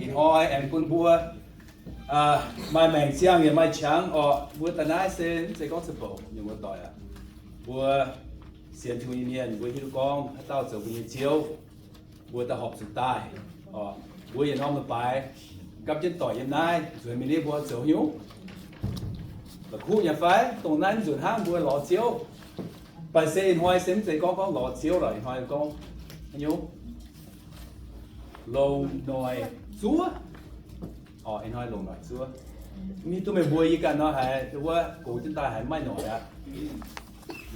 Ih hnoi aengx bun mbuo maaih maengc ziangh yaac maaih qangx orqc. Mbuo daaih naaiv se mv zeiz gorngv se bouc nyei, mbuo doic aac. Mbuo sienx Tin-Hungh nyei mienh, mbuo hiuv duqv gorngv haaix dauh zoux mbuo nyei Ziouv, mbuo daaih horpc zuqc daaih. Mbuo yietc norm leiz-baaix gapv jienv doic yiem naaiv nzuonx mingh, ninh mbuo zoux haaix nyungc? La'kuqv nyei fai? Dongh naaiv nzunc hnangv mbuo lorz Ziouv. Baac se ih hnoi se mv zeiz gorngv, gorngv lorz Ziouv lorqc. Ih hnoi gorngv haaix nyungc? Longc noic zuov. Orqc, ih hnoi longc noic zuov. Mv hiuv duqv meih mbuo yie ganh nor haiz wuov gox jienv daaih haiz maaih noic aqv.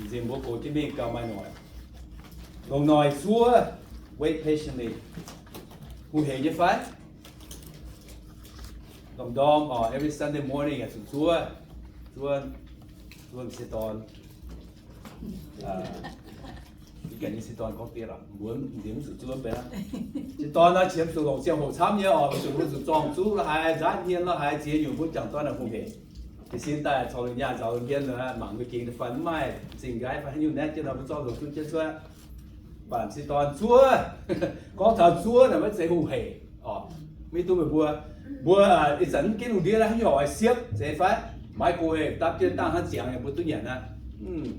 Nziex mbuo gox jienv mingh gauh maaih noic. Longc noic zuov, wait patiently. Hungh heic nyei fai? Ndorm-ndorm orqc, every Sunday morning yaac zuqc zuov. Zuov, zuov m'sieqv dorn. Ih ganh nyei m'sieqv dorn gorngv diev lorqc, mbuo nziex mv zuqc zuov benx. M'sieqv dorn nor qiemx zuqc longc ziangh hoc camv nyei orqc, zuqc mbuo zuqc zorng zuqv lo haaix, nzaanv hmien lo haaix, ziex nyungc mbuo jangc dorn naaic hungh heic. Jiez sin daaih corc lungh nyaah nzaaux lungh hmien, mangc mbuo gengx daaih fai mv maaih zingh nqaiv fai haaix nyungc naaiv jienv nor, mbuo zorqv zoux duqv jienv cuotv. Baac m'sieqv dorn zuov, gorngv taux zuov naaic maiv zeiz hungh heic orqc. Mv hiuv duqv meih mbuo, mbuo ih zanc mv ginv lungh ndiev naaiv haaix nyungc oix siepv zeiz fai? Microwave dapv jienv dangh hnangv ziangx nyei mbuo duqv nyanc aqv.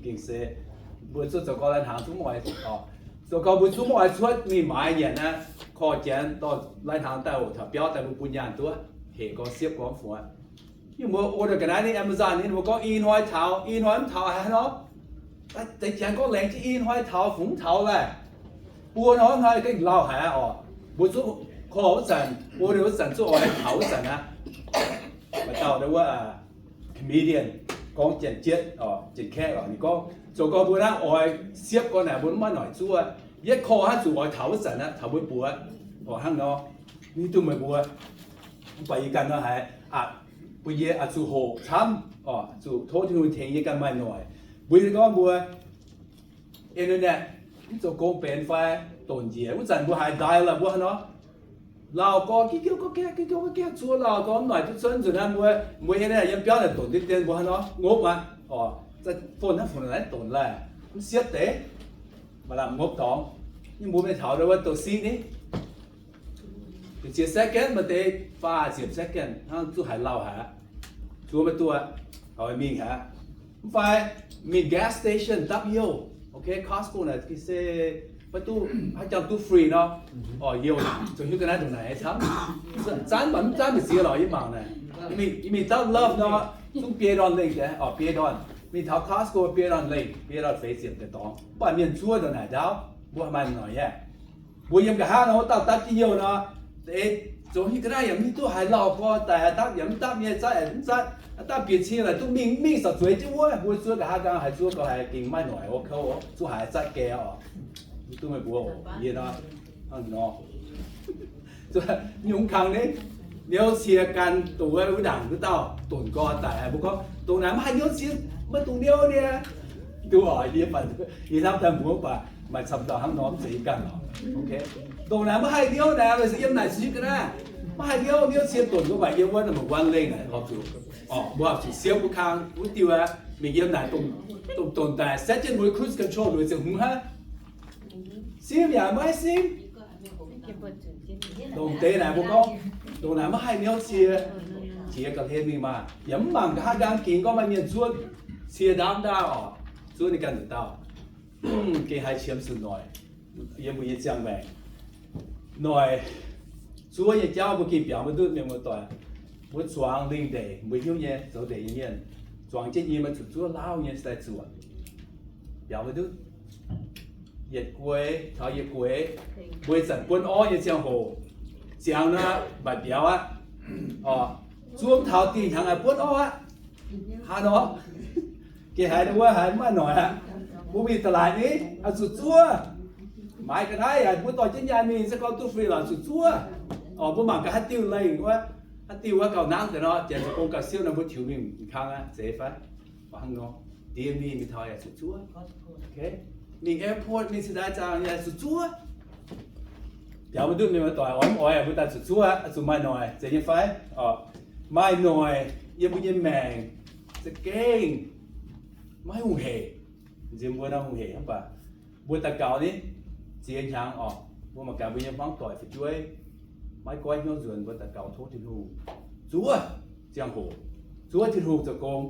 Gengh se mbuo zuov zoux gau lai-hnaangx zungv mv oix orqc. Zoux gau mbuo zungv mv oix cuotv mingh maaiz nyanc aqv. Korv janx dorh lai-hnaangx daaih hoc taux biauv daaih mbuo bun nyaanh duqv, heic gau siepv gau mv fungx aqv. Yie mbuo order ga'naaiv ninh Amazon ninh mbuo gorngv i hnoi taux, i hnoi mv taux haaix nor. Deix janx gorngv laengz jienv i hnoi taux fungx mv taux laeh. Buo hnoi hnoi gengh lauh haic aqv orqc. Mbuo zuqc korv wuov zanc, order wuov zanc zuqc oix taux wuov zanc aqv. Maaih dauh wuov comedian gorngv Janx-Jietv, Janx-Kaeqv lorqc, ninh gorngv zoux gau mbuo naaiv oix siepv gau naaic mbuo mv maaih noic zuov. Yietv korv hnangv zuqc oix taux wuov zanc aqv, taux mbuo buoz orqc. Hnangv nor, mv hiuv duqv meih mbuo, mv baac yie ganh nor haiz aqc, bun yie aqc zuqc hoqc camv orqc, zuqc tov Tin-Hungh tengx yie ganh maaih noic. Mbuo yie gorngv mbuo internet mv zoux gong benx fai, donc njiec wuov zanc mbuo haiz dial-up mbuo hnangv nor, lauh gorx giuv giuv gorx gaeqv, giuv giuv gorx gaeqv, zuov lauh gorx mv noic duqv cuotv. Nzunc naaiv mbuo, mbuo internet yiem biauv naaic donc deix dien mbuo hnangv nor ngopv aqv orqc. Phone hnangv fungc naaiv donc laeh, mv siepv deix, maaih lamh ngopv dorngx. Ninh mbuo mingh taux wuov douz siqv ni, ziex second maaih deix faah ziepc second hnangv zuqc haiz lauh haic aqv. Zuov maiv duqv aqv, oix mingh haic aqv. Mv fai mingh gas station dapv youh, ok, Costco naaic se maiv duqv, haaix jangx duqv free nor. Orqc, youh zoux hiuv ga'naaiv ndongc naaic nyei camv. Zanv mv baac mv zanv maiv ziex lorqc, yie mangc naaic. Yie mingh dapv Love's nor, zungv biei ndorn lengh deix, orqc, biei ndorn. Mingh taux Costco biei ndorn lengh, biei ndorn feix ziepc deix dorngx. Mv baac mienh zuov ndongc naaic ndaauv, mbuo maaih noic nyei. Mbuo yiem nqa'haav nor, wuov dauh dapv jienv youh nor, zoux hiuv ga'naaiv yaac mv hiuv duqv haaix lauh gorx, daaih haaix dapv yaac mv dapv nyei, zatv yaac mv dapv, haaix dauh bieqc cing naaic duqv mingh, mingh sorc zueiz jienv wuov, mbuo zuov nqa'haav nqaang haiz zuov gau haiz gengh maaih noic, o, zuov haiz zatv gaengh orqc. Mv duqv meih mbuo oc, yie nor, hnangv nor. Nyungc kangx ni, niouv cie gan dongh wuov ndaangc wuov dauh donc gorx daic, mbuo gorngv dongh naaic maiv haih niouv cie, maiv dungx niouv niaa. Duqv oc, yie hnamv daaih mbuox mv baac maaih camv dauh hnangv nor mv zeiz yie ganh oc. Dongh naaic maiv haih niouv naaic, weic zuqc yiem naaic zuqc hiuv ga'naaiv, maiv haih niouv, niouv cie donc mbuo baac yiem wuov number one lengh naaic horpc zuqc, mbuo horpc zuqc siepv mbuo kang wuov diuh aqv. Mingh yiem naaic dongh, dongh daic setv jienv mbuo cruise control weic zuqc hmz hnangv. Simv yaac maiv simv. Dongh deix naaic mbuo gorngv, dongh naaic maiv haih niouv cie, jiex ga'hlen mingh maah. Yaac mv mangc nqa'haav nqaang gingx gorngv maaih mienh zuov cie ndaamv ndaamv oc, zuov ninh ganh nzunc dauh. Gengh haiz qiemx zuqc noic yiem mbuo nyei ziangh maengc. Noic zuov nyei jauv mbuo gengh biaux maiv ndutv, mienh muoz-doic. Mbuo zuangx lingh ndeic, mbuo hiuv nyei, zoux ndeic nyei mienh, zuangx jienv nyei, maiv zuqc zuov lauh nyei daaih zuoqc. Biaux maiv ndutv. Yietc gueix taux yietc gueix, mbuo ih zanc buonv orv nyei ziangh hoc, ziangx nor mbatc mbiauz aqv. Zuov taux dih hnyangx aengx buonv orv aqv. Hnangv nor, gengh haiz wuov haiz mv maaih noic aqv. Mbuo mingh da'laatc ni, oix zuqc zuov. Maaiz ga'naaiv yaac mbuo dorh jienv nyaanh mingh se gorngv duqv free lorqc, zuqc zuov. Orqc, mbuo mangc gaax haaix diuh lengh wuov, haaix diuh wuov gauh nangv deix nor, janx zoux gong gauh siouv nor, mbuo tiux mingh mv kang aqv, zeiz fai? Hnangv nor, D M V mingh taux yaac zuqc zuov. Mingh airport mingh cingx daaih zaangc yaac zuqc zuov. Biaux maiv ndutv mienh muoz-doic, oix mv oix mbuo daaih zuqc zuov aqv. Zuqc maaih noic, zeiz nyei fai? Orqc, maaih noic yiem mbuo nyei maengc za'gengh maiv hungh heic. Nziex mbuo nor hungh heic hnangv baac mbuo daux gaux ni, ziex hnyangx orqc, mbuo mangc gaax mbuo nyei hmuangv doic fu'jueiv, maiv goiv hnyouv nzuonx, mbuo daux gaux tov Tin-Hungh zuov ziangh hoc, zuov Tin-Hungh zoux gong.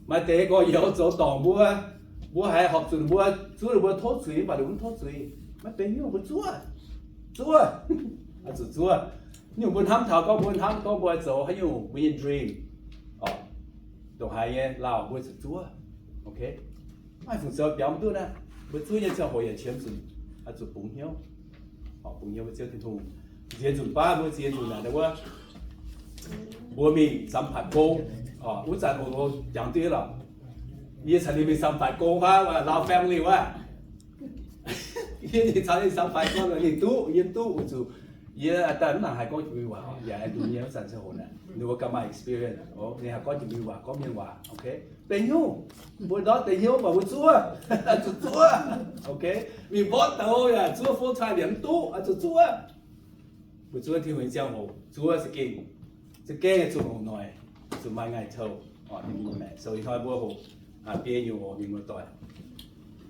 Maaih deix gorx-youz zoux dorngc mbuo, mbuo haiz horpc zuqc mbuo zuov ninh mbuo tov zuiz, mv baac ninh mbuo mv tov zuiz. Maiv benx nyungc, mbuo zuov, zuov, zuqc zuov. Nyungc mbuo hnamv taux gorngv mbuo hnamv gorngv mbuo zoux haaix nyungc, mbuo nyei dream, ndongc haaix nyei lauh mbuo zuqc zuov. Ok, maaih fungc zoux biaux mv duqv naaiv, mbuo zuov nyei ziangh hoc yaac qiemx zuqc, zuqc bungx hnyouv, bungx hnyouv mbuo Ziouv Tin-Hungh. Nziex nzunc baav mbuo ziex nzunc naaic wuov, mbuo mingh samx faatc gong. Wuov zanc oc, jangx duqv lorqc. Yie caux ninh mingh samx faatc gong wuov, Lao family wuov. Yie caux ninh samx faatc gong, ninh duqv, yie duqv, weic zuqc yie daaih mv nangc haih gorngv jiex mingh waac, yaac duqv nyei wuov zanc ziangh hoc naaic, ninh mbuo ganh maaih experience, ninh haih gorngv jiex mingh waac, gorngv mienh waac. Ok, benx nyungc, mbuo ndortv deix hnyouv mv baac mbuo zuov, zuqc zuov. Ok, mingh mborqv douz yaac zuov, full time yaac mv duqv, zuqc zuov. Mbuo zuov Tin-Hungh nyei ziangh hoc, zuov za'gengh, za'gengh zuqc longc noic, zuqc maaih ngaih touh, oc, Tin-Hungh maengc. So ih hnoi mbuo hoqc biei nyungc oc, mienh muoz-doic.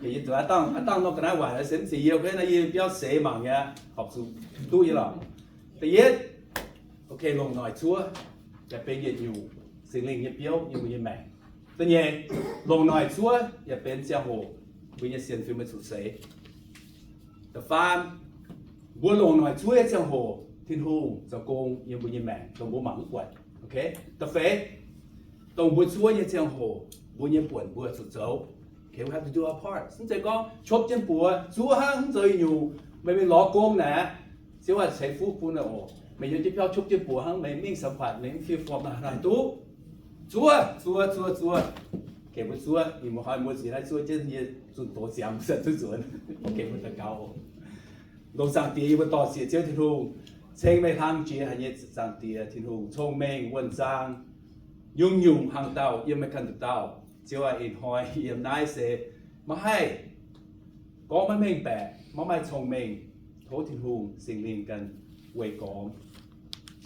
Yie zuqc aav dangh, aav dangh nor ga'naaiv waaic se mv zeiz yie, ok, naaiv yie biauv seix mangc nyei, horpc zuqc duqv nyei lorqc. Da'yietv, ok, longc noic zuov yaac benx yietc nyungc Singx Lingh nyei biouv yiem mbuo nyei maengc. Da'nyeic, longc noic zuov yaac benx ziangh hoc mbuo nyei sienx fim meih zuqc seix. Da'faam, mbuo longc noic zuov nyei ziangh hoc Tin-Hungh zoux gong yiem mbuo nyei maengc dongh mbuo mangc mv buatc. Ok, da'feix, dongh mbuo zuov nyei ziangh hoc mbuo nyei buonc mbuo zuqc zoux. Ok, we have to do our part. Mv zeiz gorngv copv jienv buoz zuov hnangv mv zoux nyungc, meih mingh lorz gong naaic, Ziouv oix ceix fuqv bun oc. Meih yiem jienv biauv copv jienv buoz hnangv, meih mingh samx faatc, meih mv fiev form naaic duqv. Zuov, zuov, zuov, zuov. Gengh mbuo zuov, ninh mbuo hnoi mbuo ziex naaiv zuov jienv yie zunh doz ziangx mbuo zanc duqv nzuonx. Gengh mbuo daux gaux oc. Longc Zaangc Diex yie mbuo dorh zieqc Ziouv Tin-Hungh, ceng meih hlang jiex haic nyei Zaangc Diex Tin-Hungh, cong-mengh wuonh zaang, nyungc-nyungc hnaangx-daauh yiem meih ganh nduqc dauh. Ziouv aac, ih hnoi yiem naaiv se maiv haih gorngv maiv mengh baeqc, maiv maaih cong-mengh. Tov Tin-Hungh Singx Lingh ganh weih gormx,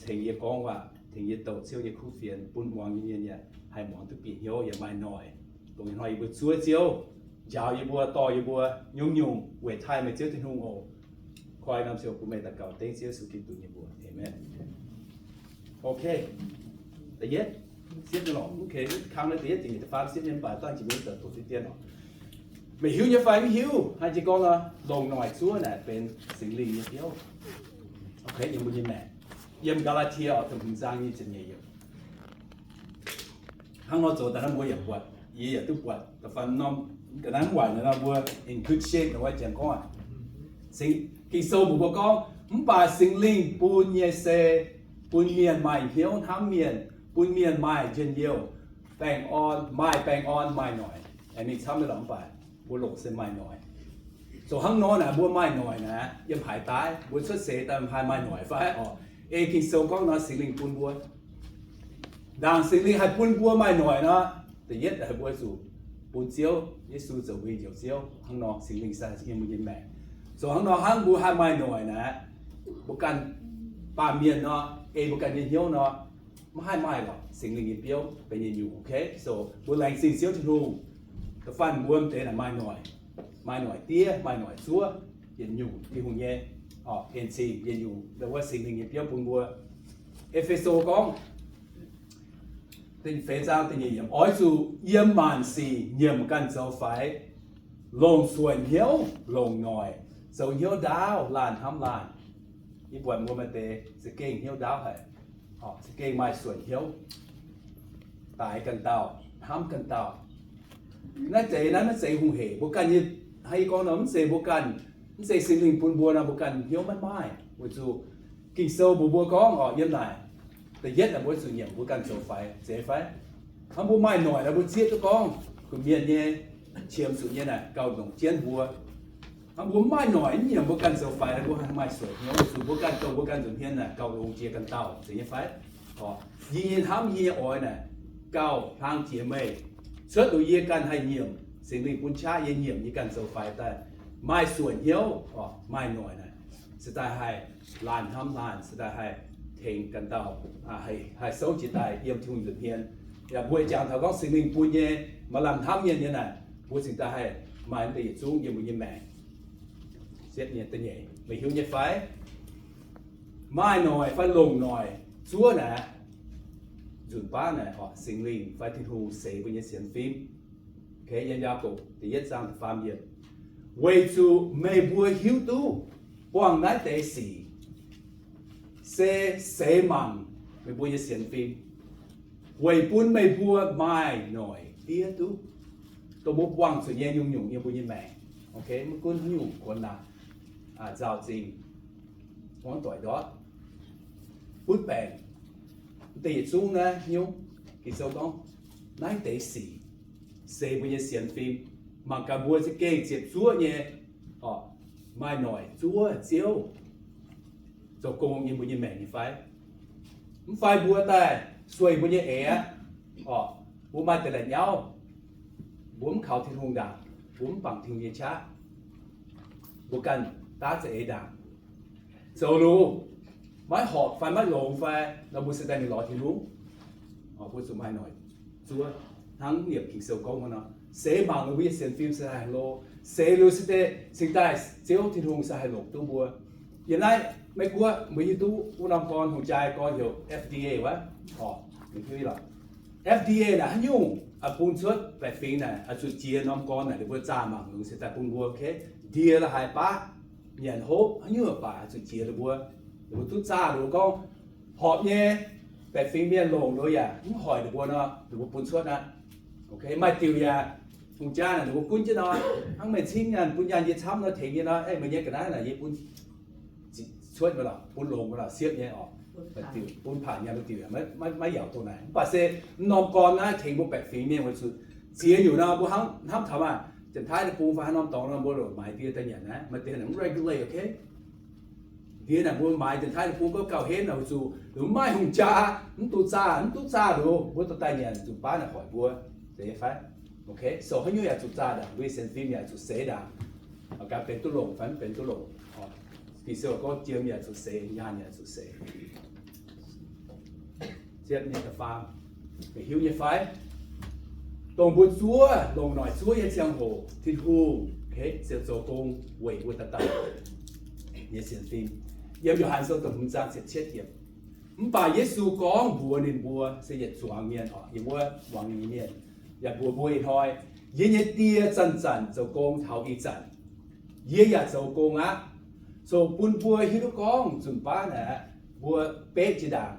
tengx yie gorngv waac, tengx yie douc Ziouv nyei kuv fienx, bun muangx nyei mienh yaac haih muangx duqv bieqc hnyouv yaac maaih noic. Dongh ih hnoi yie mbuo zuov Ziouv njaaux yie mbuo, dorh yie mbuo nyungc-nyungc weic taaih meih Ziouv Tin-Hungh oc. Koi norm ziouc bun meih daux gaux dengv Ziouv Yesu Giduc nyei mbuox. Aamen. Ok. Da'yietv, siepv nyei lorqc. Ok, kang naaiv da'yietv dingc da'faam siepv nyei mv baac dangh jiex mingh daaih doqc diqv dien lorqc. Meih hiuv nyei fai mv hiuv? Hnangv jiex gorngv nor, longc noic zuov naaic benx Singx Lingh nyei biouv. Ok, yiem mbuo nyei maengc. Yiem Gaa^laa^tie oc, da'hmz zaang nyic ziepc nyeic yiemc. Hnangv nor zoux daaih naaiv mbuo yaac buatc, yie yaac duqv buatc. Da'faam norm ga'naaiv mv waaic nor mbuo in good shape nor wuov janx gorngv aqv. Ging-Sou mbuox mbuo gorngv, mv baac Singx Lingh bun nyei se bun mienh maaih hnyouv hnamv mienh, bun mienh maaih njien-youh, baengh orn, maaih baengh orn, maaih noic. Aengx mingh camv nyei lorqc, mv baac mbuo longc se maaih noic. Zoux hnangv nor naaic, mbuo maaih noic naaic, yiem haaix daaih? Mbuo cuotv seix daaih haih maaih noic fai oc? Ei Ging-Sou gorngv nor, Singx Lingh bun mbuo. Ndaangc Singx Lingh haih bun mbuo maaih noic nor, da'yietv haih mbuo zuqc bun Ziouv Yesu zoux mbuo nyei Njoux Ziouv. Hnangv nor Singx Lingh sai yiem mbuo nyei maengc. Zoux hnangv nor hnangv mbuo haih maaih noic naaic, mbuo ganh baamh mienh nor, ei mbuo ganh nyei hnyouv nor, maiv haih maaih lorqc. Singx Lingh nyei biouv benx yietc nyungc, ok? So mbuo laengz zingh Ziouv Tin-Hungh, da'faanh mbuo m'deix naaic maaih noic, maaih noic diev, maaih noic zuov, yietc nyungc Tin-Hungh nyei, en zingh yietc nyungc, wuov Singx Lingh nyei biouv bun mbuo. E^fe^so gorngv, da'feix zaang da'nyeic yiemc, oix zuqc yiem maanc sic nyiemc ganh zoux faix, longc suonc hnyouv longc noic, zoux hnyouv ndaauv laanh hnamv laanh. Yie buatc mbuo maaih deix za'gengh hnyouv ndaauv haic, za'gengh maaih suonc hnyouv, daaix ganh dauh, hnamv ganh dauh. Naaiv deix naaiv maiv zeiz hungh hec. Mbuo ganh nyei, hnangv yie gorngv nor, maiv zeiz mbuo ganh, maiv zeiz Singx Lingh bun mbuo nor, mbuo ganh hnyouv maiv maaih. Weic zuqc Ging-Sou mbuox mbuo gorngv oc, yiem naaic, da'yietv naaic mbuo zuqc nyiemc mbuo ganh zoux faix, zeiz fai? Hnangv mbuo maaih noic nor, mbuo zieqv duqv gorngv, kuh mienh nyei, qiemx zuqc nyei naaic gauh longc jienv mbuo. Hnangv mbuo maiv maaih noic, mv nyiemc mbuo ganh zoux faix, mbuo haih maaih suonc hnyouv, weic zuqc mbuo ganh dongh mbuo ganh nza'hmien naaic gauh longx jiex ganh dauh, zeiz nyei fai? Yie nyei hnamv, yie nyei oix naaic gauh hlang jiex meih, cuotv liuz yie ganh haih nyiemc, Singx Lingh bun qaqv yie nyiemc yie ganh zoux faix daaih, maaih suonc hnyouv, maaih noic naaic, se daaih haih laanh hnamv laanh, se daaih haih tengx ganh dauh, haih souv jiex daaih yiem Tin-Hungh nza'hmien. Yaac mbuo jangx taux gorngv Singx Lingh bun nyei maaih lamh hnamv mienh nyei naaic, mbuo cingx daaih haih maaih deix yietc zungv yiem mbuo nyei maengc. Meih hiuv nyei fai? Maaih noic fai longc noic zuov naaic, nzunc baav naaic, Singx Lingh fai Tin-Hungh seix mbuo nyei sienx fim. Yiem Yaagorpc da'yietv zaang da'faam yiemc, weic zuqc meih mbuo hiuv duqv buangh naaiv deix sic se seix mangc meih mbuo nyei sienx fim, weic bun meih mbuo maaih noic diev duqv, dongh mbuo buangh zuqc nyei nyungc-nyungc yiem mbuo nyei maengc. Maiv gunv haaix nyungc kuonx naanc, nzauh zingh, gorngv doic ndortv, butv baengc, mv deix yietc zungv naaiv nyungc, Ging-Sou gorngv naaiv deix sic seix mbuo nyei sienx fim. Mangc gaax mbuo za'gengh ziepc zuoqv nyei, maaih noic zuov Ziouv zoux gong yiem mbuo nyei maengc nyei fai? Mv fai mbuo daaih sueih mbuo nyei eix aqv, mbuo maaih deix la'nyauv, mbuo mv kaux Tin-Hungh ndaangc, mbuo mv bangc Tin-Hungh nyei qaqv, mbuo ganh daav za'eix ndaangc, zoux liuz maiv horpc fai maiv longx fai nor, mbuo se daaih mingh lorz Tin-Hungh, mbuo zuqc maaih noic zuov. Hnangv yiem Ging-Sou gorngv nor, seix mangc ninh mbuo nyei sienx fim se haih lo, seix liuz se deix cingx daaih Ziouv Tin-Hungh se haih longc duqv mbuo. Yiem naaiv Meiv Guoqv mbuo hiuv duqv wuov norm gorn hungh jaa gorn heuc F D A wuov, F D A naaic haaix nyungc bun cuotv baeqc fingx naaic, zuqc jiex norm gorn naaic ninh mbuo zaah mangc longx se daaih bun mbuo, ndie la'haaix baqv, nyanc hopv haaix nyungc baac zuqc jiex ninh mbuo, ninh mbuo duqv zaah, ninh mbuo gorngv horpc nyei baeqc fingx mienh longc nor yaac mv hoic ninh mbuo nor, ninh mbuo bun cuotv aqv. Maaih diuc yaac hungh jaa naaic ninh mbuo gunv jienv nor, hnangv meih cingv nyaanh bun nyaanh yie camv nor, tengx yie nor, meih nyei ga'naaiv naaic yie bun cuotv maiv lorqc, bun longx maiv lorqc, siepv nyei oc. Diuc bun paanc nyaanh, diuc maiv yaauc dongh naaic. Mv baac se norm gorn naaiv tengx mbuo baeqc fingx mienh weic zuqc ziex nyungc nor mbuo hnamv taux maah, Janx-Taiv deic-bung fai haaix norm dorngx nor mbuo loc maaiz ndie daaih nyanc naaiv, maaih deix naaic mv regulate, ndie naaic mbuo maaiz Janx-Taiv deic-bung gorngv gauh henv naaic weic zuqc mv maaih hungh jaa, mv duqv zaah, mv duqv zaah liuz mbuo dorh daaih nyanc zuqc baav naaic hoic mbuo, zeiz nyei fai? So haaix nyungc yaac zuqc zaah ndaangc, mbuo nyei sienx fim yaac zuqc seix ndaangc, gaax benx duqv longc fai mv benx duqv longc. Ging-Sou gorngv jiem yaac zuqc seix, nyaanh yaac zuqc seix. Ziepc nyei da'faam, meih hiuv nyei fai? Dongh mbuo zuov, longc noic zuov nyei ziangh hoc, Tin-Hungh ziouc zoux gong weic mbuo dauh dauh nyei sienx fim. Yiem Yo^han Sou da'hmz zaang ziepc cietv yiemc, mv baac Yesu gorngv mbuox ninh mbuo, se yietc zuangx mienh oc, yiem wuov muangx ninh nyei mienh, yaac mbuox mbuo ih hnoi, yie nyei Die zanc-zanc zoux gong taux ih zanc, yie yaac zoux gong aqv. So bun mbuo hiuv duqv gorngv nzunc baav naaic mbuo beqv jiex ndaangc,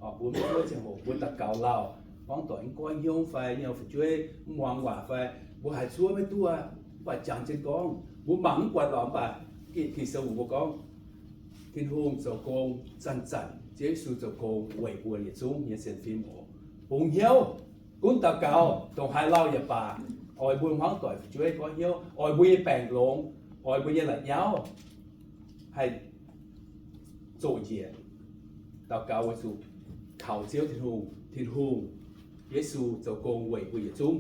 mbuo mv zuov ziangh hoc mbuo daux gaux lauh, gorngv doic mv goiv hnyouv fai nyei fu'jueiv mv muangx waac fai mbuo haiz zuov maiv duqv, mv baac jangx jienv gorngv mbuo mangc mv buatc lorqc, mv baac Ging-Sou mbuox mbuo gorngv Tin-Hungh zoux gong zanc-zanc, Ziouv Yesu zoux gong weic mbuo yietc zungv nyei sienx fim oc. Bungx hnyouv, gunv daux gaux, dongh haaix lauh yaac baac, oix mbuo hmuangv doic fu'jueiv goiv hnyouv, oix mbuo nyei baengc longx, oix mbuo nyei la'nyauv haih zoqc njiec. Daux gaux weic zuqc kaux Ziouv Tin-Hungh, Tin-Hungh, Yesu zoux gong weic mbuo yietc zungv.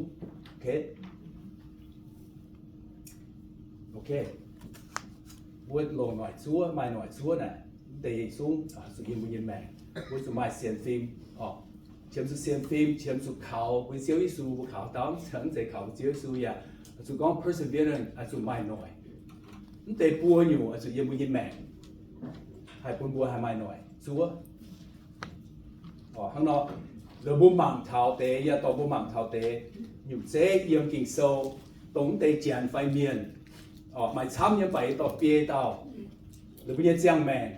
Mbuo longc noic zuov, maaih noic zuov naaic, mv deix yietc zungv zuqc yiem mbuo nyei maengc. Mbuo zuqc maaih sienx fim, qiemx zuqc sienx fim, qiemx zuqc kaux mbuo Ziouv Yesu. Mbuo kaux dauh mv zeiz kaux mbuo Ziouv Yesu yaac zuqc gorngv perseverance, zuqc maaih noic. Mv deix buo nyungc zuqc yiem mbuo nyei maengc, haih bun mbuo haih maaih noic zuov. Hnangv nor, laaix mbuo mangc taux deix, yaac dorh mbuo mangc taux deix nyungc zeiv yiem Ging-Sou, dongh mv deix janx fai mienh, maaih camv nyei mv baac yie dorh biei dauh, ninh mbuo nyei ziangh maengc,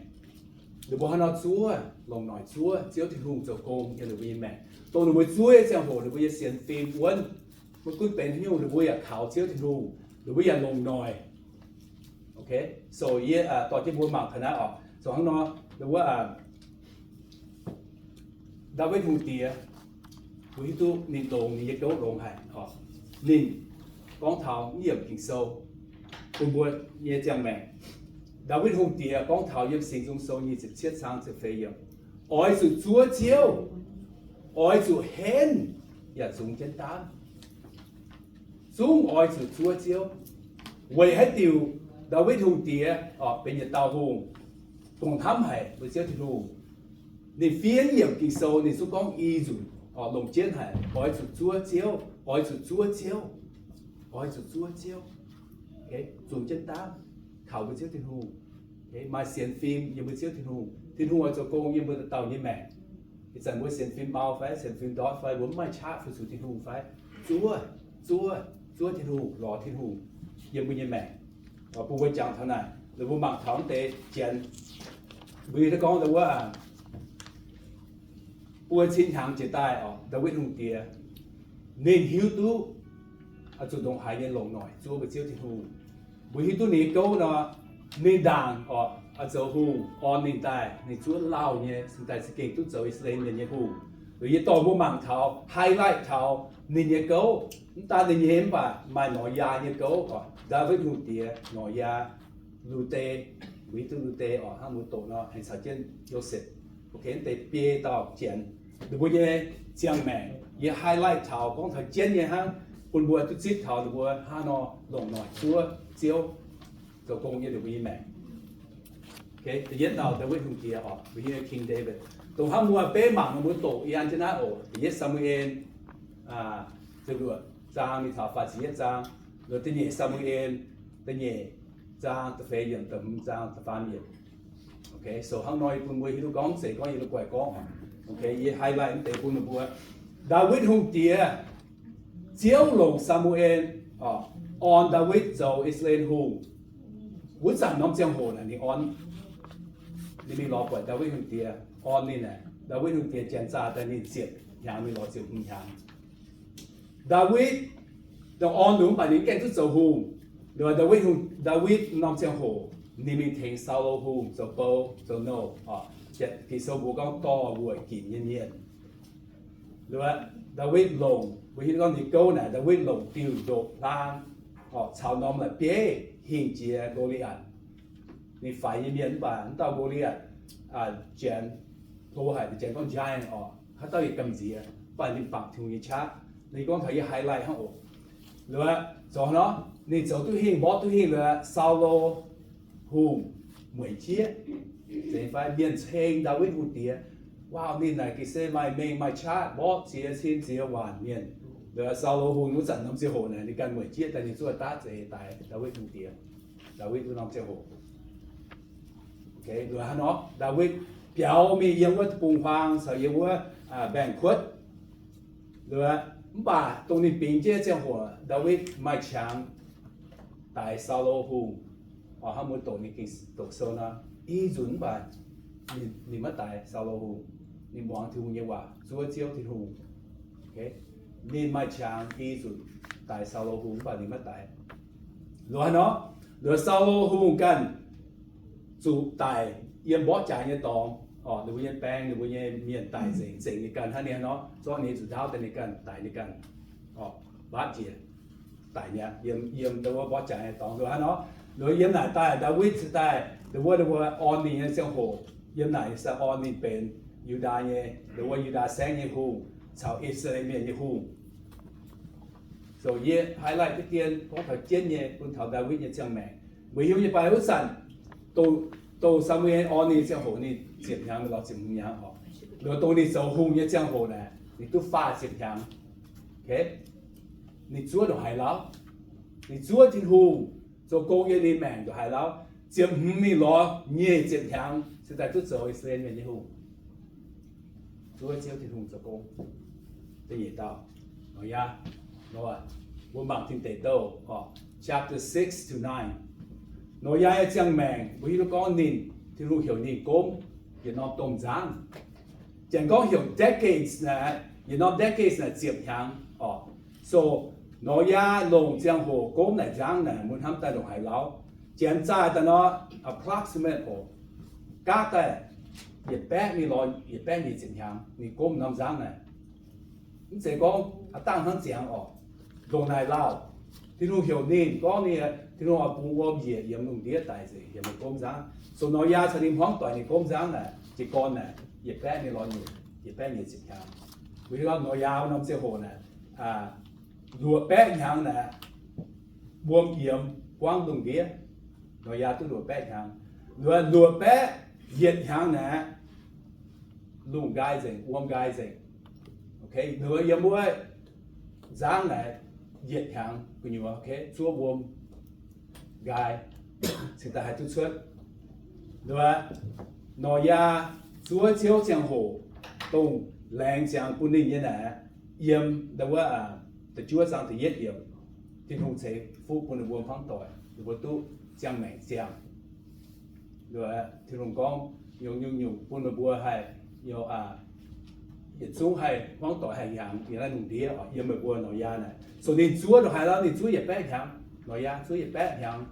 ninh mbuo hnangv nor zuov, longc noic zuov Ziouv Tin-Hungh zoux gong yiem ninh mbuo nyei maengc. Dongh ninh mbuo zuov nyei ziangh hoc ninh mbuo nyei sienx fim wuonv, maiv gunv benx haaix nyungc ninh mbuo yaac kaux Ziouv Tin-Hungh, ninh mbuo yaac longc noic. So yie dorh jienv mbuo mangc taux naaiv oc. Zoux hnangv nor, ninh wuov Ndaawitv Hungh Diex, mbuo hiuv duqv ninh longx, ninh nyei gouv longx haic. Ninh gorngv taux mv yiemc Ging-Sou bun mbuo nyei ziangh maengc. Ndaawitv Hungh Diex gorngv taux yiem Singx Nzung Sou nyic ziepc cietv zaang ziepc feix yiemc, oix zuqc zuov Ziouv, oix zuqc henv yaac zungx jienv daamv. Zungv oix zuqc zuov Ziouv. Weic haaix diuc Ndaawitv Hungh Diex benx yietc dauh hungh, dongh hnamv haic mbuo Ziouv Tin-Hungh, ninh fiev yiemc Ging-Sou ninh zungv gorngv i nzunc, longc jienv haic, oix zuqc zuov Ziouv, oix zuqc zuov Ziouv, oix zuqc zuov Ziouv, zungx jienv daamv, kaux mbuo Ziouv Tin-Hungh, maaih sienx fim yiem mbuo Ziouv Tin-Hungh. Tin-Hungh oix zoux gong yiem mbuo dauh dauh nyei maengc. Ih zanc mbuo sienx fim mau fai sienx fim ndortv fai mbuo mv maaih qaqv fu-sux Tin-Hungh fai, zuov, zuov, zuov Tin-Hungh, lorz Tin-Hungh yiem mbuo nyei maengc. Bun mbuo jangx taux naaic, mbuo mangc taux deix Janx, mbuo gorngv wuov buo cin hnyangx jiex daaih oc, Ndaawitv Hungh Diex, ninh hiuv duqv oix zuqc ndongc haaix nyei longc noic zuov mbuo Ziouv Tin-Hungh. Mbuo hiuv duqv ninh nyei gouv nor, ninh ndaangc oc, oix zoux hungh orn ninh daaih, ninh zuov lauh nyei cingx daaih za'gengh duqv zoux I^saa^laa^en Mienh nyei hungh. Liuz yie dorh mbuo mangc taux, highlight taux ninh nyei gouv. Mv daan ninh nyei mv baac maaih Noyaa nyei gouv oc, Ndaawitv Hungh Diex, Noyaa, Lu^de. Mbuo hiuv duqv Lu^de oc, hnangv mbuo doqc nor aengx caux jienv Yosepv. Mv deix biei dauh Janx, ninh mbuo nyei ziangh maengc yie highlight taux, gorngv taux jienv nyei hnangv, bun mbuo duqv zipv taux ninh mbuo hnangv nor longc noic zuov Ziouv, zoux gong yiem ninh mbuo nyei maengc. Da'yietv dauh Ndaawitv Hungh Diex oc, mbuo nyei King David. Dongh hnangv mbuo beiv mangc nor mbuo doqc yie an jienv naaiv oc, da'yietv Saa^mu^en ziepc luoqc zaang mingh taux faah ziepc yietv zaang, liuz da'nyeic Saa^mu^en da'nyeic zaang da'feix yiemc, da'hmz zaang da'faam yiemc. So hnangv nor yie bun mbuo hiuv duqv gorngv mv zeiz gorngv yie la'guaih gorngv. Yie highlight mv deix bun ninh mbuo. Ndaawitv Hungh Diex, Ziouv longc Saa^mu^en orn Ndaawitv zoux I^saa^laa^en hungh. Wuov zanc norm ziangh hoc naaic ninh orn, ninh mingh lorz buatc Ndaawitv Hungh Diex orn ninh naaic, Ndaawitv Hungh Diex janx zaah daaih ninh ziepc hnyangx mingh lorz ziepc hmz hnyangx. Ndaawitv dongh orn lunx mv baac ninh mv gaengh duqv zoux hungh. Liuz Ndaawitv, Ndaawitv norm ziangh hoc ninh mingh tengx Saulo Hungh zoux bou zoux nouh oc. Ging-Sou mbuox gorngv dorh wuoic ginc nyei mienh. Liuz Ndaawitv longc, mbuo hiuv gorngv ninh gouv naaic, Ndaawitv longc diuh ndoqv hlang oc, caux norm la'bieiv hingh jiex Ngo^li^atc. Ninh faix nyei mienh mv baac mv dauh Ngo^li^atc janx, hlo haic, janx gorngv giant oc, haaix dauh yaac gamh nziex, mv baac ninh bangc Tin-Hungh nyei qaqv. Ninh gorngv taux yie highlight hnangv oc. Liuz zoux nor, ninh zoux duqv hingh, mborqv duqv hingh liuz, Saulo Hungh mueic jieqv, zeiz fai mienh ceng Ndaawitv Hungh Diex, Wow, ninh naaic ga'sie maaih mengh maaih qaqv, mborqv ziex cin ziex waanc mienh. Liuz Saulo Hungh wuov zanc norm ziangh hoc naaic ninh ganh mueic jieqv daaih, ninh zuov daav zeix daix Ndaawitv Hungh Diex. Ndaawitv wuov norm ziangh hoc, liuz hnangv nor Ndaawitv biaux mingh yiem wuov deic-bung-huaang caux yiem wuov mbaengx-kuotv. Liuz mv baac dongh ninh bingx jienv ziangh hoc Ndaawitv maaih qangx daix Saulo Hungh. Oc, hnangv mbuo doqc ninh Ging-Sou nor, i nzunc mv baac ninh maiv daix Saulo Hungh. Ninh muangx Tin-Hungh nyei waac, zuov Ziouv Tin-Hungh. Ninh maaih qangx i nzunc daix Saulo Hungh mv baac ninh maiv daix. Liuz hnangv nor, liuz Saulo Hungh ganh zuqc daic yiem mborqv jaax nyei dorngx. Oc, ninh mbuo nyei baeng, ninh mbuo nyei mienh daic nzengc, zengc ninh ganh hnangv ninh nor, zorqv ninh zuqc ndaauv daaih ninh ganh daic ninh ganh. Oc, mbatv njiec daic mi'aqv, yiem, yiem ndau wuov mborqv jaax nyei dorngx. Liuz hnangv nor, liuz yiem naaic daaih Ndaawitv cingx daaih ndau wuov, ndau wuov orn ninh nyei ziangh hoc, yiem naaic se orn ninh benx Yu^ndaa nyei, ndau wuov Yu^ndaa saengv nyei hungh caux I^saa^laa^en Mienh nyei hungh. So yie highlight deix dien gorngv taux jienv nyei bun taux Ndaawitv nyei ziangh maengc. Mbuo hiuv nyei fai wuov zanc, dongh, dongh Saa^mu^en orn ninh ziangh hoc ninh ziepc hnyangx mingh lorz ziepc hmz hnyangx oc. Liuz dongh ninh zoux hungh nyei ziangh hoc naaic ninh duqv faah ziepc hnyangx. Ninh zuov ndongc haaix lauh? Ninh zuov Tin-Hungh, zoux gong yiem ninh maengc ndongc haaix lauh? Ziepc hmz mingh lorz nyic ziepc hnyangx cingx daaih duqv zoux I^saa^laa^en Mienh nyei hungh. Zuov Ziouv Tin-Hungh zoux gong. Da'nyeic dauh, Noyaa. Noyaa, mbuo mangc Tin Deic Douh oc, chapter six to nine. Noyaa nyei ziangh maengc mbuo hiuv duqv gorngv ninh, Tin-Hungh heuc ninh gomv yietc norm domh nzangv. Janx gorngv heuc decades naaic, yietc norm decades naaic ziepc hnyangx oc. So Noyaa longc ziangh hoc gomv naaic nzangv naaic mbuo hnamv daaih ndongc haaix lauh? Janx zaah daaih nor, approximate oc, gaav daaih yietc baeqv mingh lorz yietc baeqv nyic ziepc hnyangx ninh gomv norm nzangv naaic. Mv zeiz gorngv aav dangh hnangv ziangx oc. Ndongc naaic lauh, Tin-Hungh heuc ninh gorngv ninh, Tin-Hungh oix bungx wuom njiec yiem lungh ndiev daic nzengc yiem ninh gomv nzangv. So Noyaa caux ninh hmuangv doic ninh gomv nzangv naaic, jiez gorn naaic yietc baeqv mingh lorz nyic, yietc baeqv nyic ziepc hnyangx. Mbuo hiuv gorngv Noyaa wuov norm ziangh hoc naaic, luoqc baeqv hnyangx naaic, wuom yiemx buangv lungh ndiev. Noyaa duqv luoqc baeqv hnyangx. Luoqc, luoqc baeqv yietc hnyangx naaic, lungh nqaai nzengc, wuom nqaai nzengc. Ninh yiem wuov nzangv naaic yietc hnyangx gu'nyuoz, zuov wuom nqaai, cingx daaih haih duqv cuotv. Luoqc, Noyaa zuov Ziouv ziangh hoc, dongh laengz ziangx bun ninh nyei naaic, yiem da'wuov, da'juov zaang da'yietv yiemc, Tin-Hungh ceix fuqv bun ninh mbuo hmuangv doic, ninh mbuo duqv ziangh maengc ziangh. Tin-Hungh gorngv, nyungc-nyungc bun meih mbuo haih, yietc zungv haih hmuangv doic haih hiaangx yiem naaiv lungh ndiev, yiem meih mbuo Noyaa naaic. So ninh zuov ndongc haaix lauh, ninh zuov yietc baeqv hnyangx. Noyaa zuov yietc baeqv hnyangx.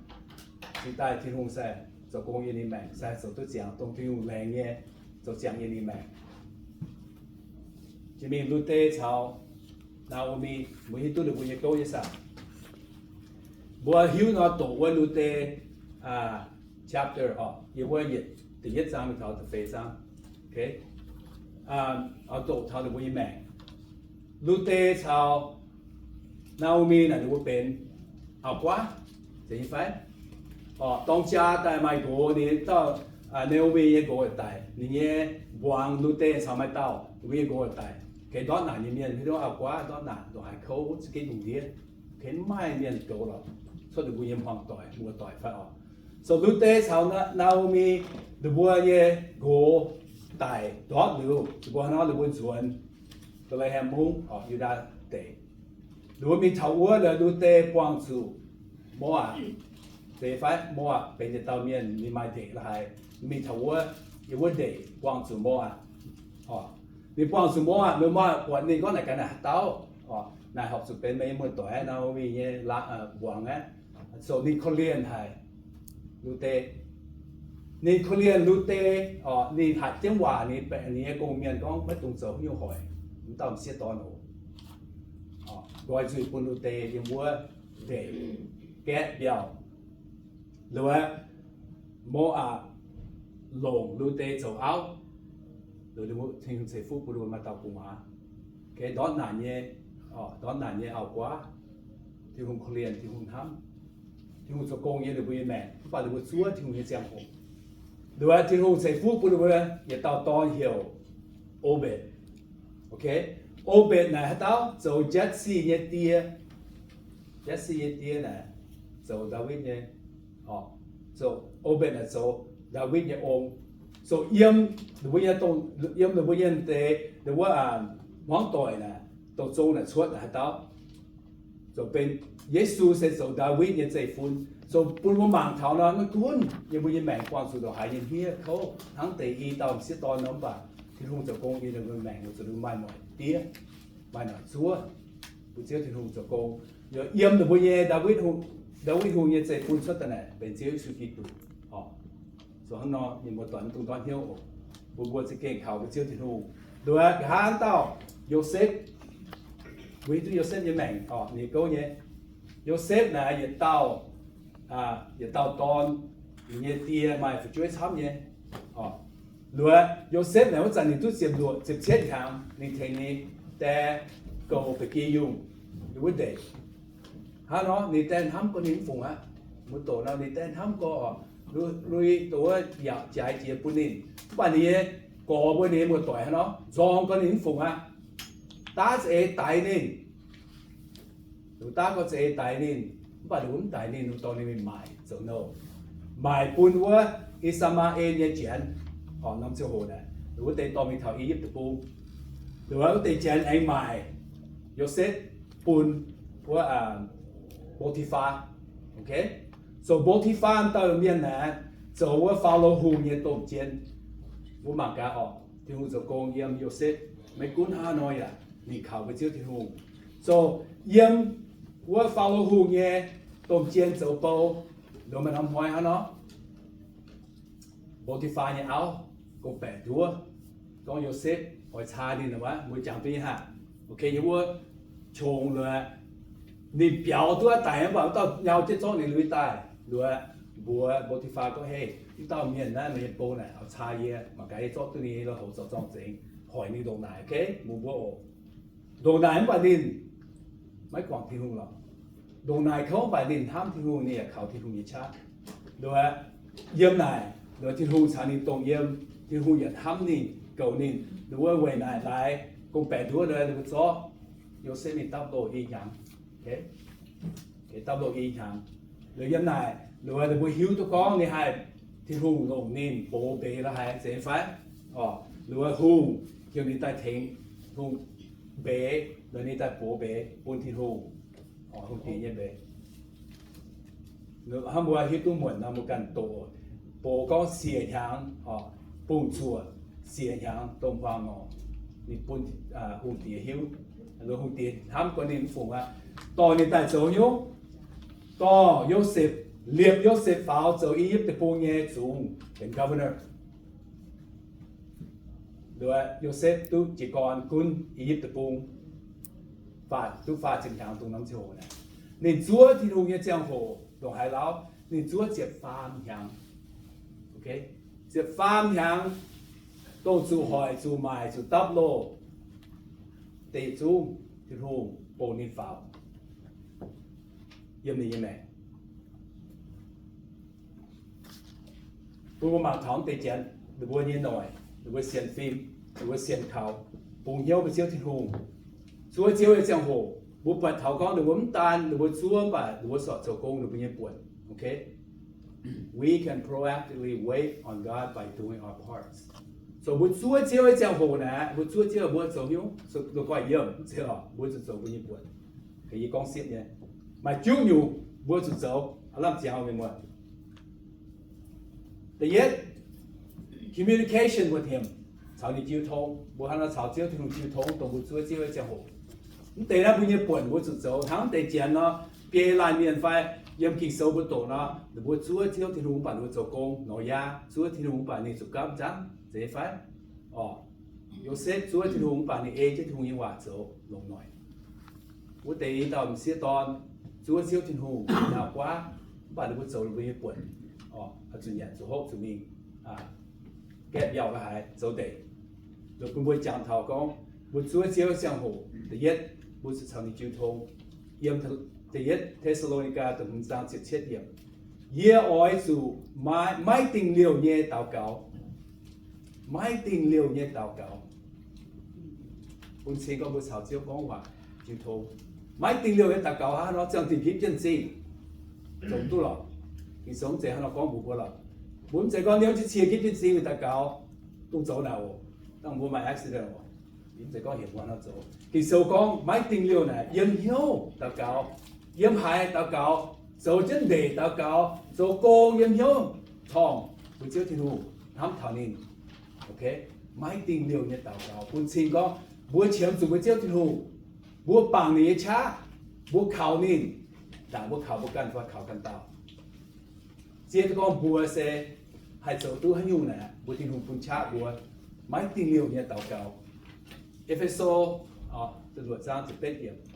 Cingx daaih Tin-Hungh se zoux gong yiem ninh maengc, se zoux duqv ziangx dongh Tin-Hungh laengz nyei, zoux ziangx yiem ninh maengc. Jiex mingh Lu^te caux Naa^o^mi, mbuo hiuv duqv ninh mbuo nyei gouv nyei saah? Mbuo hiuv nor doqc wuov Lu^te chapter oc, yiem wuov yietc, da'yietv zaang mingh taux da'feix zaang. Oix doqc taux ninh mbuo nyei maengc. Lu^te caux Naa^o^mi naaic ninh mbuo benx auv-guaav, zeiz nyei fai? Dorng jaa daaih maaih nqox, ninh dauh Naa^o^mi nyei nqox daic, ninh nyei mbuangz Lu^te caux maaih dauh ninh mbuo nyei nqox daic. Gengh ndortv naanc nyei mienh, hiuv duqv auv-guaav ndortv naanc ndongc haaix kouv za'gengh lungh ndiev, gengh mv maaih mienh goux lorqc, cuotv ninh mbuo nyei hmuangv doic, muoz-doic fai oc. So Lu^te caux Naa^o^mi ninh mbuo nyei nqox daic ndortv liuz, ninh mbuo hnangv nor ninh mbuo nzuonx Mbetc^le^hem Mungv oc, Yu^ndaa Deic. Ninh mbuo mingh taux wuov, Lu^te buangh zuqc Moaapc, zeiz fai? Moaapc benx yietc dauh mienh, ninh maaih ndeic la'haaix, mingh taux wuov, yiem wuov ndeic buangh zuqc Moaapc. Ninh buangh zuqc Moaapc, Moaapc buatc ninh gorngv naaic gaax naaic haaix dauh, naaic horpc zuqc benx meih nyei muoz-doic, Naa^o^mi nyei mbuangz aqv. So ninh korv-lienh haic Lu^te. Ninh korv-lienh Lu^te, ninh hatc jienv waac, ninh baeqc ninh nyei gong-mienh gorngv maiv dungx zoux haaix nyungc hoic wuov dauh m'sieqv dorn oc. Nqoi nzuih bun Lu^te yiem wuov ndeic gaeqv mbiauh. Luoqc Moaapc longc Lu^te zoux auv. Luoqc Tin-Hungh ceix fuqv bun ninh mbuo maaih dauh gu'nguaaz. Ndortv naanc nyei, ndortv naanc nyei auv-guaav, Tin-Hungh korv-lienh, Tin-Hungh hnamv, Tin-Hungh zoux gong yiem ninh mbuo nyei maengc, mv baac ninh mbuo zuov Tin-Hungh nyei ziangh hoc. Luoqc Tin-Hungh ceix fuqv bun ninh mbuo yietc dauh dorn heuc Obetc. Obetc naaic haaix dauh? Zoux Jetc^si nyei die. Jetc^si nyei die naaic zoux Ndaawitv nyei, zoux, Obetc naaic zoux Ndaawitv nyei ong. Zoux yiem ninh mbuo nyei, yiem ninh mbuo nyei deix, deix wuov hmuangv doic naaic, dongh zong naaic cuotv naaic haaix dauh? Zoux benx, Yesu se zoux Ndaawitv nyei zeiv-fun. Zoux bun mbuo mangc taux nor, maiv gunv yiem mbuo nyei maengc buangh zuqc ndongc haaix nyei hniev kouv, hnangv deix i dauh m'sieqv dorn nor, mv baac Tin-Hungh zoux gong yiem ninh mbuo maengc, mbuo zuqc maaih noic diev, maaih noic zuov, bun Ziouv Tin-Hungh zoux gong. Yiem ninh mbuo nyei Ndaawitv Hungh, Ndaawitv Hungh nyei zeiv-fun cuotv daaih naaic benx Ziouv Yesu Giduc. Zoux hnangv nor, mienh muoz-doic mv dungx ndortv hnyouv oc. Mbuo, mbuo za'gengh kaux mbuo Ziouv Tin-Hungh. Nduov nqa'haav dauh Yosepv, mbuo hiuv duqv Yosepv nyei maengc oc, ninh gouv nyei. Yosepv naaic yietc dauh, yietc dauh dorn, ninh nyei die maaih fu'jueiv camv nyei. Nduov Yosepv naaic wuov zanc ninh duqv ziepc luoqc, ziepc cietv hnyangx, ninh tengx ninh die goux ba'gi yungh yiem wuov ndeic. Hnangv nor ninh die hnamv gorx ninh mv fungc aqv. Mbuo doqc nor ninh die hnamv gorx, lui doqc wuov yaac jaaix jiex bun ninh. Mv baac ninh nyei gorx mbuo, ninh nyei muoz-doic hnangv nor nzorng gorx ninh mv fungc aqv. Daav za'eix daix ninh. Daav gorx za'eix daix ninh, mv baac ninh mbuo mv daix ninh, ninh dorh ninh mingh maaic zoux nouh, maaic bun wuov I^saa^maa^en nyei janx. Norm ziangh hoc naaic, wuov deix dorh mingh taux I^yipv Deic-Bung. Wuov deix janx aengx maaic Yosepv bun wuov Mbo^ti^faa. So Mbo^ti^faa dauh mienh naaic zoux wuov Faalo Hungh nyei domh jien. Mbuo mangc gaax oc, Tin-Hungh zoux gong yiem Yosepv, maiv gunv hnangv haaix nor yaac ninh kaux mbuo Ziouv Tin-Hungh. So yiem wuov Faalo Hungh nyei domh jien zoux bou, longc maaih norm hnoi hnangv nor, Mbo^ti^faa nyei auv gorngv-baeqc nduov, gorngv Yosepv oix caa ninh wuov, mbuo jangx duqv nyei haic. Yiem wuov qongx luoqc, ninh biaux duqv daic mv baac wuov dauh nyau jienv zorqv ninh lui daaih luoqc, mbuox Mbo^ti^faa gorngv, Hei, wuov dauh mienh naaiv, meih nyei bou naaic, oix caa yie, mangc gaax yie zorqv duqv ninh nyei lui-houx zoux zorng-zengx, hoic ninh ndongc naaic, ok, mbuox mbuo oc. Ndongc naaic mv baac ninh maiv guangc Tin-Hungh lorqc. Ndongc naaic kouv mv baac ninh hnamv Tin-Hungh, ninh yaac kaux Tin-Hungh nyei qaqv. Nduov, yiem naaic, nduov Tin-Hungh caux ninh dongh yiem, Tin-Hungh yaac hnamv ninh, goux ninh. Nduov weic naaic laaix gorngv-baeqc nduov nduov ninh mbuo zorqv Yosepv mingh dapv loh i hnyangx. Dapv loh i hnyangx. Nduov yiem naaic, nduov ninh mbuo hiuv duqv gorngv ninh haih Tin-Hungh longc ninh box mbeix la'haaix, zeiz fai? Orqc, ninh mbuo hungh heuc ninh daaih tengx, hungh mbeix, ninh daaih box mbeix bun Tin-Hungh. Orqc, hungh diex nyei mbeix. Hnangv mbuo hiuv duqv muonc nor, mbuo ganh doqc, box gorngv siec hnyangx, orqc, bungx zuoqc siec hnyangx domh huaang nor, ninh bun hungh diex hiuv. Hungh diex hnamv gorngv ninh mv fungc aqv, dorh ninh daaih zoux hnyouv, dorh Yosepv, liepc Yosepv faaux zoux I^yipv Deic-Bung nyei zungv benx governor. Yosepv duqv jiez gorn gunv I^yipv Deic-Bung, duqv faah ziepc hnyangx dongh norm ziangh hoc naaic. Ninh zuov Tin-Hungh nyei ziangh hoc ndongc haaix lauh? Ninh zuov ziepc faam hnyangx. Ziepc faam hnyangx, dongh zuqc hoic, zuqc maaic, zuqc dapv loh, deix zungv Tin-Hungh bun ninh faaux yiem ninh nyei maengc. Bun mbuo mangc taux deix janx, ninh mbuo nyei noic, ninh mbuo sienx fim, ninh mbuo sienx kaux, bungx hnyouv mbuo Ziouv Tin-Hungh. Zuov Ziouv nyei ziangh hoc, mbuo buatc taux gorngv ninh mbuo mv daan ninh mbuo zuov, mv baac ninh mbuo sortc zoux gong ninh mbuo nyei buonc. We can proactively wait on God by doing our parts. So mbuo zuov Ziouv nyei ziangh hoc naaic, mbuo zuov Ziouv, mbuo zoux hnyouv, so mbuo guaih yiem, mv zeiz orqc, mbuo zuqc zoux mbuo nyei buonc. Yie gorngv siepv nyei, maaih juqv nyungc mbuo zuqc zoux. Aav lamh ziangx mienh muoz. Da'yietv, communication with him, caux ninh jiu tong. Mbuo hnangv nor caux Ziouv Tin-Hungh jiu tong, dongh mbuo zuov Ziouv nyei ziangh hoc. Mv deix naaiv mbuo nyei buonc mbuo zuqc zoux. Hnangv deix janx nor, biei laanh mienh fai yiem Ging-Sou mbuo doqc nor, ninh mbuo zuov Ziouv Tin-Hungh mv baac ninh mbuo zoux gong. Noyaa zuov Tin-Hungh mv baac ninh zuqc gapv nzangv, zeiz fai? Orqc, Yosepv zuov Tin-Hungh mv baac ninh ei jienv Tin-Hungh nyei waac zoux longc noic. Wuov deix i dauh m'sieqv dorn zuov Ziouv Tin-Hungh, ninh haih guaav, mv baac ninh mbuo zoux ninh mbuo nyei buonc, oix zuqc nyanc, zuqc hopv, zuqc mingh gaeqv mbiauh la'haaix zoux deix. Bun mbuo jangx taux gorngv mbuo zuov Ziouv ziangh hoc, da'yietv mbuo zuqc caux ninh jiu tong. Yiem da'yietv Te^saa^lo^ni^gaa da'hmz zaang ziepc cietv yiemc, yie oix zuqc maiv dingh liouh nyei daux gaux. Maiv dingh liouh nyei daux gaux. Bun cing gorngv mbuo caux Ziouv gorngv waac jiu tong. Maiv dingh liouh nyei daux gaux hnangv nor ziangh dingc gitv jienv zingh, zoux duqv lorqc. Ging-Sou mv zeiz hnangv nor gorngv mbuox mbuo lorqc. Mbuo mv zeiz gorngv niouv jienv cie gitv jienv zingh daux gaux, dongh zoux naaic oc, dangh mbuo maaih accident oc. Mv zeiz gorngv heuc mbuo hnangv nor zoux. Ging-Sou gorngv maiv dingh liouh naaic yiem hnyouv daux gaux, yiem haaix daux gaux, zoux jienv ndeic daux gaux, zoux gong yiem hnyouv torngv mbuo Ziouv Tin-Hungh, hnamv taux ninh. Maiv dingh liouh nyei daux gaux bun cing gorngv mbuo qiemx zuqc mbuo Ziouv Tin-Hungh, mbuo bangc ninh nyei qaqv, mbuo kaux ninh, ndaangc mbuo kaux mbuo ganh fai kaux ganh dauh. Ziex gorngv mbuo se haih zoux duqv haaix nyungc naaic, mbuo Tin-Hungh bun qaqv mbuo maiv dingh liouh nyei daux gaux. E^fe^so,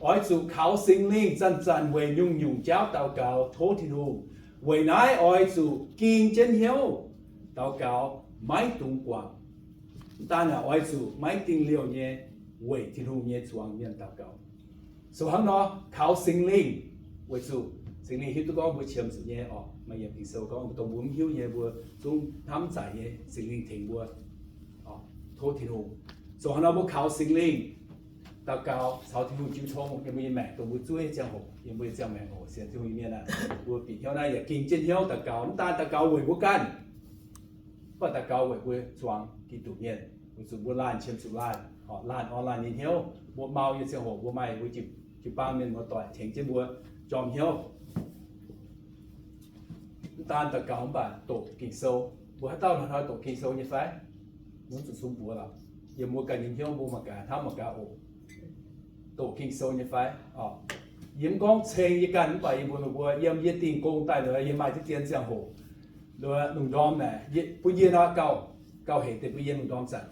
oix zuqc kaux Singx Lingh zanc-zanc weic nyungc-nyungc jauv daux gaux tov Tin-Hungh. Weic naaiv oix zuqc ging jienv hnyouv daux gaux, maiv dungx guangc. Mv daan naaic oix zuqc maiv dingh liouh nyei weic Tin-Hungh nyei zuangx mienh daux gaux. So hnangv nor kaux Singx Lingh, weic zuqc Singx Lingh hiuv duqv gorngv mbuo qiemx zuqc nyei oc. Maaih yiemc Ging-Sou gorngv dongh mbuo mv hiuv nyei mbuo zungv hnamv zaic nyei, Singx Lingh tengx mbuo. Tov Tin-Hungh. So hnangv nor mbuo kaux Singx Lingh daux gaux caux Tin-Hungh jiu tong yiem mbuo nyei maengc dongh mbuo zuov nyei ziangh hoc, yiem mbuo nyei ziangh maengc oc. Sienx Tin-Hungh nyei mienh aah, mbuo bieqc hnyouv naaiv yaac ging jienv hnyouv daux gaux, mv daan daux gaux weic mbuo ganh, mv baac daux gaux weic mbuo zuangx Giduc mienh. Weic zuqc mbuo laanh qiemx zuqc laanh, laanh orn laanh nyei hnyouv, mbuo mau nyei ziangh hoc mbuo maaih mbuo jiu-baang mienh muoz-doic tengx jienv mbuo jorm hnyouv. Mv daan daux gaux mv baac doqc Ging-Sou. Mbuo haaix dauh hnoi-hnoi doqc Ging-Sou nyei fai? Mbuo zuqc sung buoz lorqc. Yiem mbuo ganh nyei hnyouv mbuo mangc gaax, hnamv mangc gaax oc. Doqc Ging-Sou nyei fai? Yie mv gorngv ceng yie ganh mv baac yie mbuo, mbuo yiem yie dingh gong daaih liuz, yie maaih diqv dien ziangh hoc, lungh ndorm naaic bun yie nor gauh, gauh hec deix bun yie lungh ndorm zanc.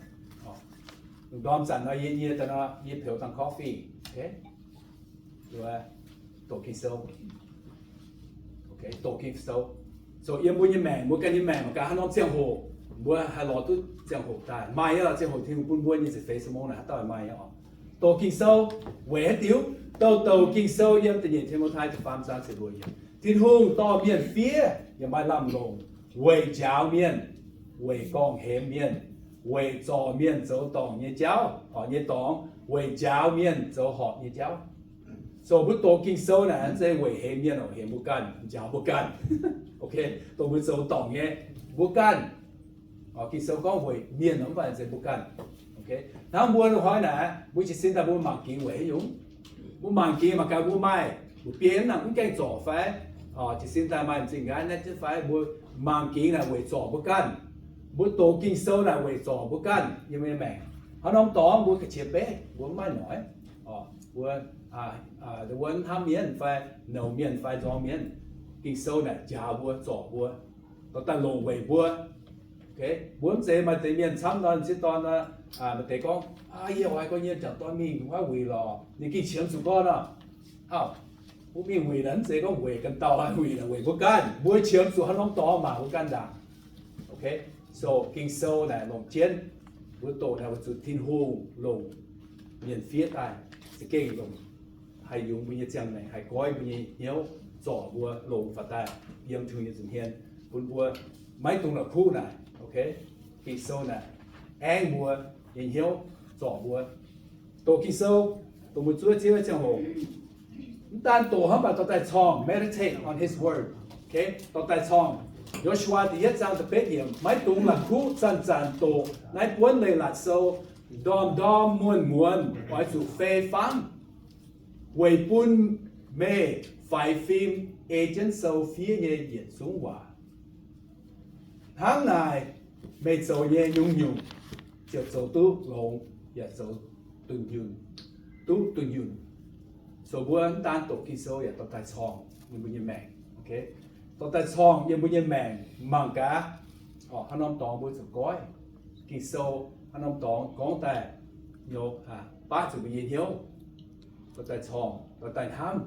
Lungh ndorm zanc nor yie, yie daaih nor yie peux dangh coffee, doqc Ging-Sou. Doqc Ging-Sou. So yiem mbuo nyei maengc, mbuo ganh nyei maengc mangc gaax haaix norm ziangh hoc mbuo haih lorz duqv ziangh hoc daaih. Maaih nyei lorqc, ziangh hoc Tin-Hungh bun mbuo nyei ziepc feix samongv naaic haaix dauh maaih nyei oc. Doqc Ging-Sou. Weic haaix diuc? Douc douc Ging-Sou yiem da'nyeic Ti^mo^tai da'faam zaang ziepc luoqc yiemc, Tin-Hungh dorh mienh fiev yaac maaih lamh longc weic njaaux mienh, weic gorngv-hemx mienh, weic zorc mienh zoux dorngc nyei jauv, horpc nyei dorngx, weic njaaux mienh zoux horpc nyei jauv. So mbuo doqc Ging-Sou naaic mv zeiz weic hemx mienh oc, hemx mbuo ganh, njaaux mbuo ganh. Ok, dongh mbuo zoux dorngc nyei, mbuo ganh. Ging-Sou gorngv weic mienh nor, mv baac mv zeiz mbuo ganh. Ok, hnangv mbuo hnoi naaic, mbuo jiez sin daaih mbuo mangc gingx weic haaix nyungc? Mbuo mangc gingx mangc gaax mbuo maaih, mbuo biei mv nangc mv gaengh zorc fai? Jiez sin daaih maaih m'zing nqaai naaiv jienv fai? Mbuo mangc gingx naaic weic zorc mbuo ganh. Mbuo doqc Ging-Sou naaic weic zorc mbuo ganh yiem mbuo nyei maengc. Hnangv norm dorngx mbuo ga'qiex beiv, mbuo mv maaih noic. Mbuo wuov hnamv mienh fai nouz mienh fai nzorng mienh, Ging-Sou naaic njaaux mbuo, zorc mbuo, dorh daaih longc weic mbuo. Mbuo mv zeiz maaih deix mienh camv nor, m'sieqv dorn nor, maaih deix gorngv, yie oix gorngv yie m'jangc dorn mingh wuov wuic lorqc, ninh gengh qiemx zuqc gorn nor. Auv, mbuo mingh wuic naaic mv zeiz gorngv weic ganh dauh, wuic naaic weic mbuo ganh. Mbuo qiemx zuqc hnangv norm dorngx mangc mbuo ganh ndaangc. Ok, so Ging-Sou naaic longc jienv, mbuo doqc naaic weic zuqc Tin-Hungh longc mienh fiev daaih, za'gengh longc haih yungz mbuo nyei ziangh maengc, haih goiv mbuo nyei hnyouv, zorc mbuo longx faaux daaih yiem Tin-Hungh nyei nza'hmien, bun mbuo maiv dungx la'kuqv naaic. Ok, Ging-Sou naaic aengv mbuo nyei hnyouv, zorc mbuo. Doqc Ging-Sou, dongh mbuo zuov Ziouv nyei ziangh hoc, mv daan doqc hnangv, mv baac dorh daaih corngh, meditate on His word. Ok, dorh daaih corngh. Yo^su^waa da'yietv zaang da'betv yiemc, maiv dungx la'kuqv zanc-zanc doqc naaiv buonv leiz-latc sou, ndorm-ndorm muonz-muonz oix zuqc fei fangv, weic bun meih faix fim ei jienv sou fiev nyei yietc zungv waac. Hnangv naaic, meih zoux nyei nyungc-nyungc ziouc zoux duqv longx yaac zoux dunh yunh, duqv dunh yunh. So mbuo mv daan doqc Ging-Sou yaac dorh daaih corngh yiem mbuo nyei maengc. Ok, dorh daaih corngh yiem mbuo nyei maengc mangc gaax, hnangv norm dorngx mbuo zuqc goiv. Ging-Sou hnangv norm dorngx gorngv daaih, baav zuqc mbuo nyei hnyouv, dorh daaih corngh, dorh daaih hnamv,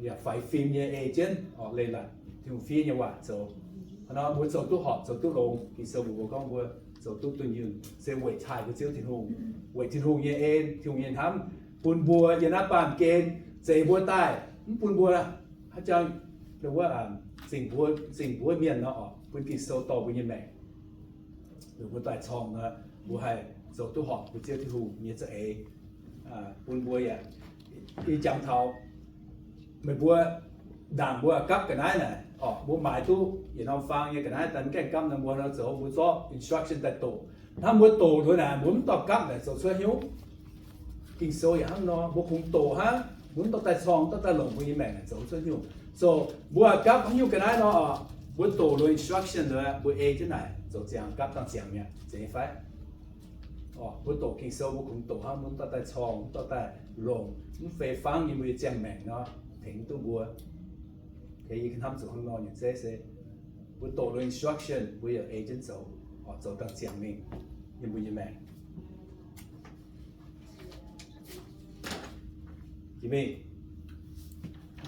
yaac faix fim nyei ei jienv, leiz-latc Tin-Hungh fiev nyei waac zoux. Hnangv nor mbuo zoux duqv horpc, zoux duqv longx. Ging-Sou mbuox mbuo gorngv mbuo zoux duqv dunh yunh se weic taaih mbuo Ziouv Tin-Hungh, weic Tin-Hungh nyei en, Tin-Hungh nyei hnamv, bun mbuo yiem naaiv baamh gen, zeix mbuo daaih, mv bun mbuo haaix jangx wuov, zingh mbuox mienh nor, bun Ging-Sou dorh mbuo nyei maengc, mbuo daaih corngh nor, mbuo haih zoux duqv horpc mbuo Ziouv Tin-Hungh nyei za'eix, bun mbuo yaac, ih jangx taux meih mbuo ndaangc mbuo gapv ga'naaiv naaic, mbuo maaiz duqv yietc norm faang nyei ga'naaiv daaih, mv gaengh gapv nor mbuo nor zoux, mbuo zorqv instruction daaih doqc. Hnangv mbuo doqc nduov naaic, mbuo mv dorh gapv naaic zoux cuotv hnyouv. Ging-Sou yaac hnangv nor, mbuo kungx doqc hnangv, mbuo mv dorh daaih corngh, dorh daaih longc mbuo nyei maengc naaic zoux cuotv hnyouv. So mbuo gapv haaix nyungc ga'naaiv nor, mbuo doqc lo instruction nduov, mbuo ei jienv naaic zoux ziangx, gapv dangh ziangx mi'aqv, zeiz fai? Mbuo doqc Ging-Sou mbuo kungx doqc hnangv, mbuo mv dorh daaih corngh, mv dorh daaih longc, mv fei fangv nyei mbuo nyei ziangh maengc nor, tengx duqv mbuo. Yie hnamv zuqc hnangv nor nyei zeiv se mbuo doqc lo instruction, mbuo yaac ei jienv zoux, zoux dangh ziangx mingh yiem mbuo nyei maengc. Jiex mingh,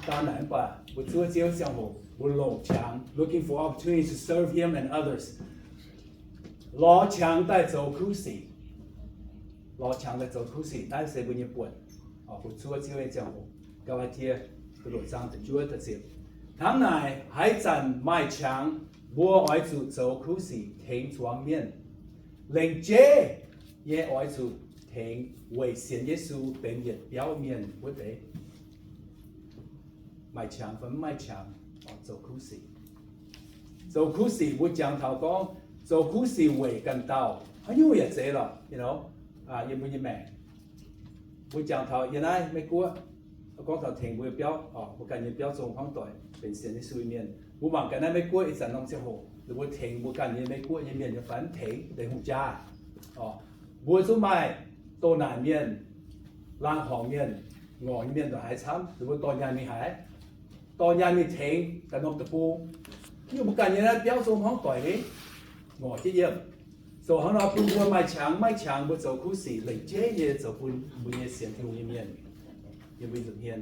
daan naaic mv baac mbuo zuov Ziouv ziangh hoc mbuo longc qangx, looking for opportunities to serve Him and others. Lorz qangx daaih zoux kuv sic. Lorz qangx daaih zoux kuv sic, naaiv se mbuo nyei buonc. Mbuo zuov Ziouv nyei ziangh hoc, Gaa^laa^tie luoqc zaang da'juov da'ziepc. Hnangv naaic, haaix zanc maaih qangx, mbuo oix zuqc zoux kuv sic tengx zuangx mienh. Lengc jeiv nyei oix zuqc tengx weic sienx Yesu benx yietc biauv mienh wuov deix. Maaih qangx fai mv maaih qangx, zoux kuv sic. Zoux kuv sic mbuo jangx taux gorngv zoux kuv sic weic ganh dauh, haaix nyungc yaac zeiz lorqc, yiem mbuo nyei maengc. Mbuo jangx taux yiem naaiv Meiv Guoqv, gorngv taux tengx mbuo biauv, mbuo ganh nyei biauv zong hmuangv doic benx sienx Yesu nyei mienh. Mbuo mangc gaax naaiv Meiv Guoqv ih zanc norm ziangh hoc, ninh mbuo tengx mbuo ganh nyei Meiv Guoqv nyei mienh nyei fai mv tengx, deix hungh jaa. Mbuo zungv maaih doh naanc mienh, laangh horngc mienh, ngorc nyei mienh ndongc haaix camv, ninh mbuo dorh nyaanh mingh haaix? Dorh nyaanh mingh tengx ganh norm deic-bung. Nyungc mbuo ganh nyei naaiv biauv zong hmuangv doic ni, ngorc jienv yiem. Zoux hnangv nor bun mbuo maaih qangx maiv qangx mbuo zoux kuv sic lengc jeiv nyei zoux bun mbuo nyei sienx Tin-Hungh nyei mienh, yiem mbuo nza'hmien.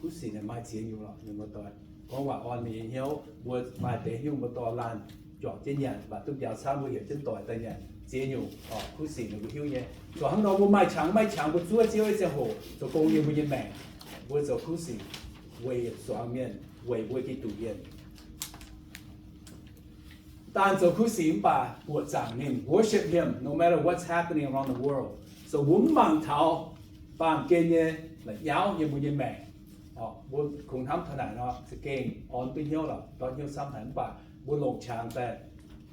Kuv sic naaic maaih ziex nyungc lorqc, mienh muoz-doic. Gorngv waac orn mienh nyei hnyouv, mbuo maaih deix nyungc mbuo dorh laanh juangc jienv nyanc, mv baac duqv mbiauz camv mbuo heuc jienv doic daaih nyanc. Ziex nyungc kuv sic ninh mbuo hiuv nyei. Zoux hnangv nor mbuo maaih qangx maiv qangx mbuo zuov Ziouv nyei ziangh hoc zoux gong yiem mbuo nyei maengc, mbuo zoux kuv sic weic yietc zuangx mienh, weic mbuo Giduc mienh. Daan zoux kuv sic mv baac buoqc zaangc ninh, worship Him no matter what's happening around the world. So mbuo mv mangc taux baamh gen nyei la'nyauv yiem mbuo nyei maengc. Mbuo kungx hnamv taux naaic nor, za'gengh orn duqv hnyouv lorqc, ndortv hnyouv camv haic. Mv baac mbuo longc qangx daaih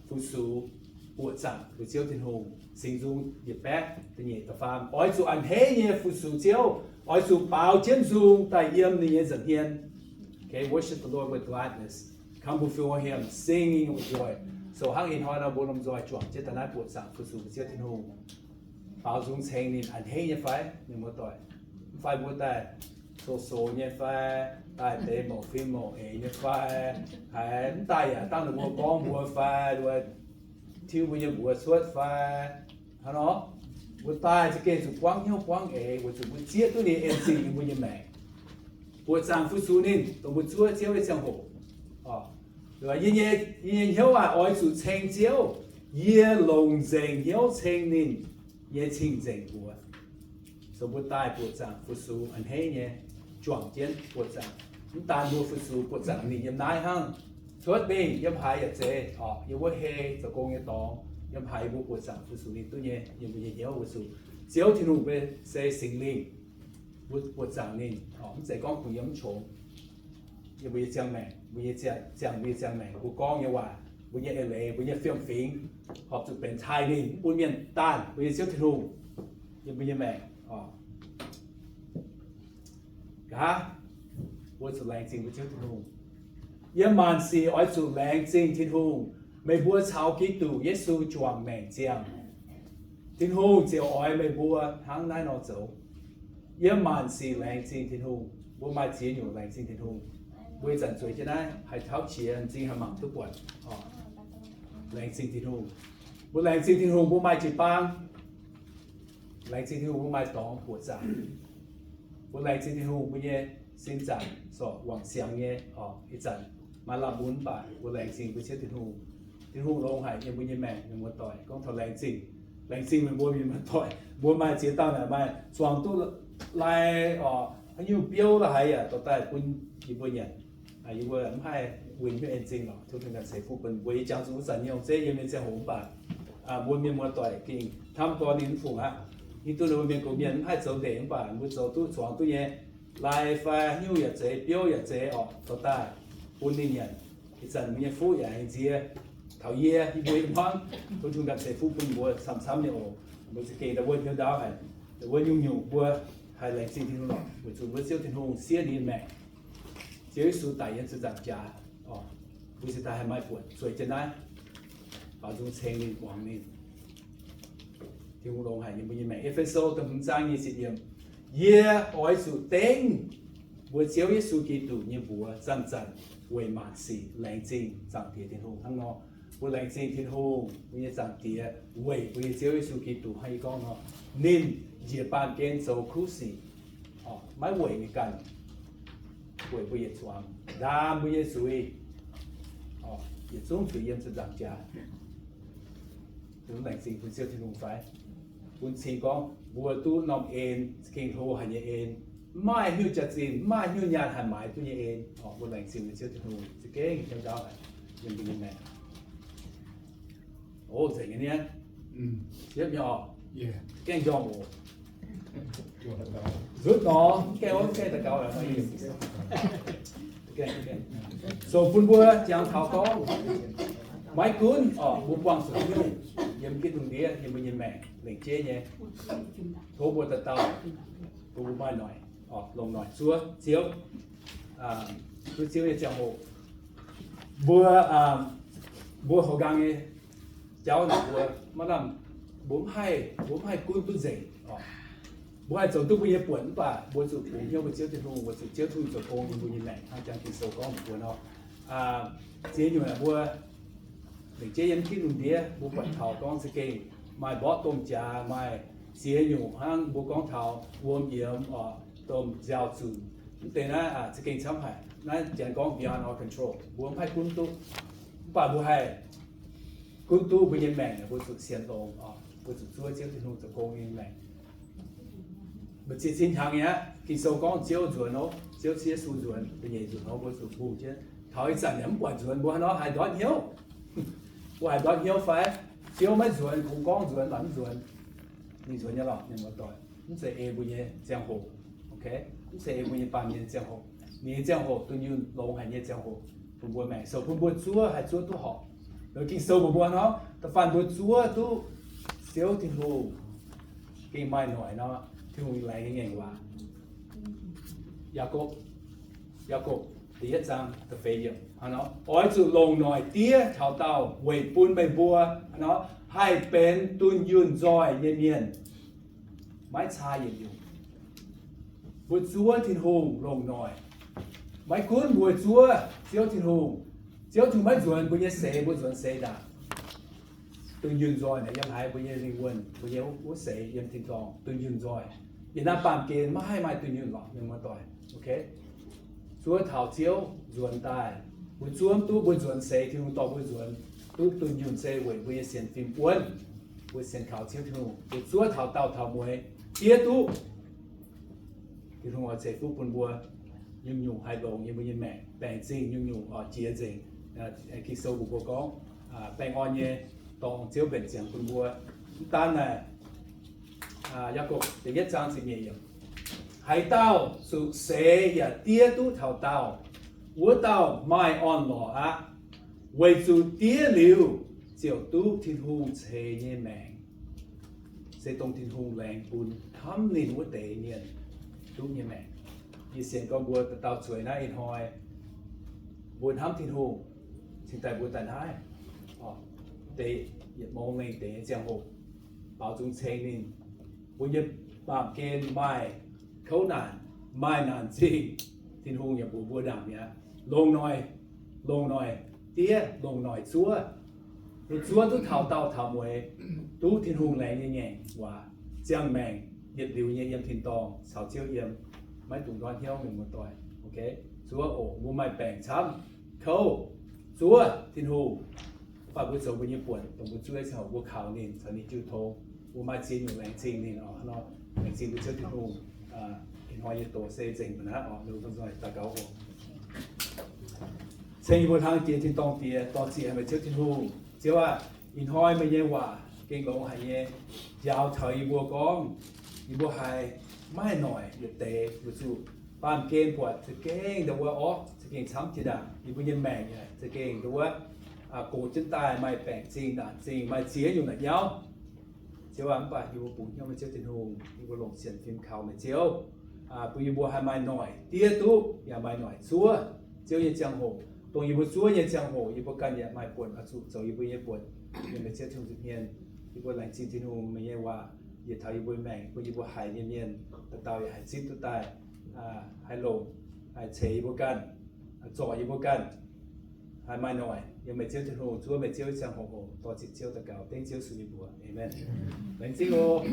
fu-sux, buoqc zaangc mbuo Ziouv Tin-Hungh. Singx Nzung yietc baeqv da'nyeic da'faam, oix zuqc a'hneiv nyei fu-sux Ziouv, oix zuqc baaux jienv nzung daaih yiem ninh nyei nza'hmien. Okay, worship the Lord with gladness. Come before him singing with joy. So hnangv ih hnoi nor mbuo lomh nzoih juangc jienv daaih naaiv buoqc zaangc fu-sux mbuo Ziouv Tin-Hungh. Baaux nzung ceng ninh a'hneiv nyei fai? Mienh muoz-doic, mv fai mbuo daaih so-so nyei fai? Daaih deix mouc fim mouc eix nyei fai? Haiz mv daaih yaac dangh ninh mbuo gorngv mbuo fai, tiuv mbuo nyei mbuox cuotv fai? Hnangv nor, mbuo daaih za'gengh zuqc buangv hnyouv buangv eix, weic zuqc mbuo zieqv duqv ninh en-zingh yiem mbuo nyei maengc. Buoqc zaangc fu-sux ninh, dongh mbuo zuov Ziouv nyei ziangh hoc. Yie nyei hnyouv aah! Oix zuqc ceng Ziouv. Yie longc nzengc hnyouv ceng ninh nyei cing-nzengc mbuox. So mbuo daaih buoqc zaangc fu-sux a'hneiv nyei, juangc jienv buoqc zaangc. Mv daan mbuo fu-sux buoqc zaangc ninh yiem naaiv hnangv, cuotv mingh yiem haaix yaac zeiz, yiem wuov hei zoux gong nyei dorngx, yiem haaix mbuo buoqc zaangc fu-sux ninh duqv nyei. Yiem mbuo nyei hnyouv fu-sux Ziouv Tin-Hungh se Singx Lingh, mbuo buoqc zaangc ninh, mv zeiz gorngv kungx yiem mv qongx. Yiem mbuo nyei ziangh maengc, mbuo nyei ziangh, mbuo nyei ziangh maengc, mbuo gorngv nyei waac, mbuo nyei eix leiz, mbuo nyei fiem-fingx, horpc zuqc benx taaih ninh, mv bun mienh daanh mbuo nyei Ziouv Tin-Hungh yiem mbuo nyei maengc. Nqa'haav mbuo zuqc laengz zingh mbuo Ziouv Tin-Hungh. Yiem maanc sic oix zuqc laengz zingh Tin-Hungh. Meih mbuo caux Giduc Yesu juangc maengc ziangh, Tin-Hungh ziouc oix meih mbuo hnangv naaiv nor zoux. Yiem maanc sic laengz zingh Tin-Hungh. Mbuo maaih ziex nyungc laengz zingh Tin-Hungh. Mbuo ih zanc zueiz jienv naaiv haih tauv qiex, m'zing haih mangc duqv buatc. Laengz zingh Tin-Hungh. Mbuo laengz zingh Tin-Hungh mbuo maaih jiu-baang. Laengz zingh Tin-Hungh mbuo maaih dorngx buoqc zaangc. Mbuo laengz zingh Tin-Hungh mbuo nyei sin zaangc sorc wangc siangx nyei, ih zanc maaih lamh mun mv baac mbuo laengz zingh mbuo Ziouv Tin-Hungh. Tin-Hungh longx haic yiem mbuo nyei maengc, mienh muoz-doic. Gorngv taux laengz zingh, laengz zingh meih mbuo mienh muoz-doic, mbuo maaih ziex dauh naaic maaih zuangx duqv lai, oc, haaix nyungc biouv la'haiz yaac dorh daaih bun yie mbuo nyanc. Yie mbuo mv haih winh hnyouv en-zingh lorqc. Tov Tin-Hungh ganh ceix fuqv bun mbuo. Yie jangx zuqc wuov zanc nyei zeix yiem mienh ziangh hoc mv baac mbuo mienh muoz-doic gengh hnamv gorn ninh mv fungc aqv. Hiuv duqv ninh mbuo mienh gox mienh mv haih zoux ndeic mv baac mbuo zoux duqv zuangx duqv nyei. Lai fai haaix nyungc yaac zeiz, biouv yaac zeiz orqc, dorh daaih bun ninh nyanc. Ih zanc mbuo nyei fuqv yaac haiz nziex taux yie, yie mbuo ih hmuangv. Tov Tin-Hungh ganh ceix fuqv bun mbuo camv-camv nyei oc. Mbuo za'gengh da'wuov hnyouv ndaauv haic, da'wuov nyungc-nyungc mbuo haih laengz zingh Tin-Hungh lorqc, weic zuqc mbuo Ziouv Tin-Hungh siev ninh nyei maengc. Ziouv Yesu daic yiem ziepc nzaangc jaax, mbuo cingx daaih haih maaih buonc zueiz jienv naaiv, baaux nzung ceng ninh, muangx ninh. Tin-Hungh longx haic yiem mbuo nyei maengc. E^fe^so da'hmz zaang nyic ziepc yiemc, yie oix zuqc dengv mbuo Ziouv Yesu Giduc nyei mbuox zanc-zanc weic maanc sic laengz zingh Zaangc Diex Tin-Hungh hnangv nor. Mbuo laengz zingh Tin-Hungh, mbuo nyei Zaangc Diex, weic mbuo nyei Ziouv Yesu Giduc hnangv yie gorngv nor, ninh njiec baamh gen zoux kuv sic, maiv weic ninh ganh, weic mbuo yietc zungv, ndaam mbuo nyei zuiz, yietc zungv zuiz yiem ziepc nzaangc jaax. Laengz zingh bun Ziouv Tin-Hungh fai? Bun cing gorngv mbuo duqv norm en, za'gengh hlo haic nyei en, mv maaih haaix nyungc jaax-zinh, mv maaih haaix nyungc nyaanh haih maaiz duqv nyei en. Mbuo laengz zingh Ziouv Tin-Hungh za'gengh hnyouv ndaauv haic yiem mbuo nyei maengc. O, nzengc nyei niaa. Siepv nyei orqc. Gaengh njormh oc. Nzutv nor, gaengh wuov gaengh daux gaux. So bun mbuo jangx taux gorngv, maiv gunv orqc mbuo buangh zuqc haaix nyungc yiem gitv lungh ndiev, yiem mbuo nyei maengc lengc jeiv nyei, tov mbuo dauh dauh bun mbuo maaih noic, longc noic zuov Ziouv, zuov Ziouv nyei ziangh hoc. Mbuo, mbuo houx nqaang nyei jauv naaic mbuo maiv lamh, mbuo mv haih, mbuo mv haih gunv duqv nzengc. Mbuo haih zoux duqv mbuo nyei buonc mv baac mbuo zuqc bungx hnyouv mbuo Ziouv Tin-Hungh, weic zuqc Ziouv Tin-Hungh zoux gong yiem mbuo nyei maengc hnangv jangx Ging-Sou gorngv mbuo nor. Ziex nyungc aeqv, mbuo lengc jeiv yiem gitv lungh ndiev mbuo buatc taux gorngv za'gengh maaih mborqv domh jaax, maaih ziex nyungc hnangv mbuo gorngv taux wuom yiemx, domh nziaaux zunc, mv deix naaiv za'gengh camv haic. Naaiv janx gorngv beyond our control, mbuo mv haih gunv duqv. Mv baac mbuo haih gunv duqv mbuo nyei maengc, mbuo zuqc sienx longx, mbuo zuqc zuov Ziouv Tin-Hungh zoux gong nyei maengc. Mbuo ziex cin hnyangx nyei aqv, Ging-Sou gorngv Ziouv nzuonx oc, Ziouv Yesu nzuonx, da'nyeic nzunc oc, mbuo zuqc mbungh jienv. Taux ih zanc yaac mv buatc nzuonx, mbuo hnangv nor haih ndortv hnyouv. Mbuo haih ndortv hnyouv fai? Ziouv maiv nzuonx, kungx gorngv nzuonx, mv baac mv nzuonx. Ninh nzuonx nyei lorqc, mienh muoz-doic. Mv zeiz ei mbuo nyei ziangh hoc. Mv zeiz ei mbuo nyei baamh mienh ziangh hoc. Ninh nyei ziangh hoc dunh yunh longx haic nyei ziangh hoc bun mbuo maengc, sou bun mbuo zuov haih zuov duqv horpc. Loz Ging-Sou mbuox mbuo nor, da'faanh mbuo zuov duqv Ziouv Tin-Hungh gengh maaih noic nor, Tin-Hungh laengz nyei ngaengc waac. Yaakopv, Yaakopv da'yietv zaang da'feix yiemc, oix zuqc longc noic diev taux daauh weic bun meih mbuo nor haih benx dunh yunh nzoih nyei mienh, maiv caa yietc nyungc. Mbuo zuov Tin-Hungh longc noic, maiv gunv mbuo zuov Ziouv Tin-Hungh, Ziouv Tin-Hungh maiv nzuonx mbuo nyei seix, mbuo nzuonx seix ndaangc. Dunh yunh nzoih naaic yiem haaix? Mbuo nyei lingh wuonh, mbuo nyei wuov seix yiem tin-dorngh dunh yunh nzoih. Yiem naaiv baamh gen maiv haih maaih dunh yunh lorqc, mienh muoz-doic. Zuov taux Ziouv nzuonx daaih, mbuo zuov mv duqv, mbuo nzuonx seix, Tin-Hungh dorh mbuo nzuonx duqv dunh yunh se weic mbuo nyei sienx fim wuonv, mbuo sienx kaux Ziouv Tin-Hungh. Mbuo zuov taux daauh taux mueiz, diev duqv, Tin-Hungh oix ceix fuqv bun mbuo nyungc-nyungc haih longx nyei mbuo nyei maengc, baengc zingh nyungc-nyungc oix jiex nzengc. Ging-Sou mbuox mbuo gorngv, baengh orn nyei dorngx Ziouv mbenc ziangx bun mbuo. Mv daan naaic, Yaakopv da'yietv zaang ziepc nyeic yiemc, haaix dauh zuqc seix yaac diev duqv taux daauh, wuov dauh maaih orn-lorqc aqv. Weic zuqc diev liuz ziouc duqv Tin-Hungh ceix nyei maengc, se dongh Tin-Hungh laengz bun hnamv ninh wuov deix mienh duqv nyei maengc. Yie sienx gorngv mbuo dauh dauh zueiz naaiv ih hnoi mbuo hnamv Tin-Hungh, cingx daaih mbuo daaih naaiv deix yietc mong lengh deix nyei ziangh hoc, baaux nzung ceng ninh. Mbuo nyei baamh gen maaih kouv naanc, maaih naanc zingh, Tin-Hungh yaac mbuox mbuo ndaangc mi'aqv, longc noic, longc noic diev, longc noic zuov. Mbuo zuov duqv taux daauh taux mueiz, duqv Tin-Hungh laengz nyei ngaengc waac, ziangh maengc yietc liuz nyei yiem tin-dorngh caux Ziouv yiem, maiv dungx ndortv hnyouv, mienh muoz-doic. Zuov oc, mbuo maaih baengc camv, kouv, zuov Tin-Hungh. Mv baac mbuo zoux mbuo nyei buonc, dongh mbuo zuov ziangh hoc mbuo kaux ninh, caux ninh jiu tong, mbuo maaih ziex nyungc laengz zingh ninh oc. Hnangv nor laengz zingh mbuo Ziouv Tin-Hungh. Ih hnoi nyei doz se nzengc mbuo naaiv oc. Daux gaux oc. Ceng yie mbuo hlang jiex tin-dorngh Diex, dorh ziex meih Ziouv Tin-Hungh. Ziouv aah, ih hnoi meih nyei waac gengh longx haic nyei, njaaux taux yie mbuo gorngv yie mbuo haiz maiv haih noic yietc deix, weic zuqc baamh gen buatc za'gengh ndau wuov orqv, za'gengh camv jiex ndaangc. Yie mbuo nyei maengc yaac za'gengh ndau wuov gox jienv daaih maaih baengc zingh, naanc zingh, maaih ziex nyungc naaic nyauv. Ziouv aah, mv baac yie mbuo bungx hnyouv meih Ziouv Tin-Hungh, yie mbuo longc sienx fim kaux meih Ziouv, bun yie mbuo haih maaih noic diev duqv yaac maaih noic zuov. Ziouv nyei ziangh hoc, dongh yie mbuo zuov nyei ziangh hoc, yie mbuo ganh yaac maaih buonc oix zuqc zoux yie mbuo nyei buonc. Yiem meih Ziouv Tin-Hungh nza'hmien, yie mbuo laengz zingh Tin-Hungh meih nyei waac yietc taux yie mbuo maengc, bun yie mbuo haiz nyei mienh dauh dauh yaac haih zipv duqv daaih, haih longc, haih ceix yie mbuo ganh, zorc yie mbuo ganh, haih maaih noic. Yiem meih Ziouv Tin-Hungh zuov meih Ziouv nyei ziangh hoc oc. Dor-ziec Ziouv daux gaux dengv Ziouv Yesu nyei mbuox, aamen. Laengz zingh oc.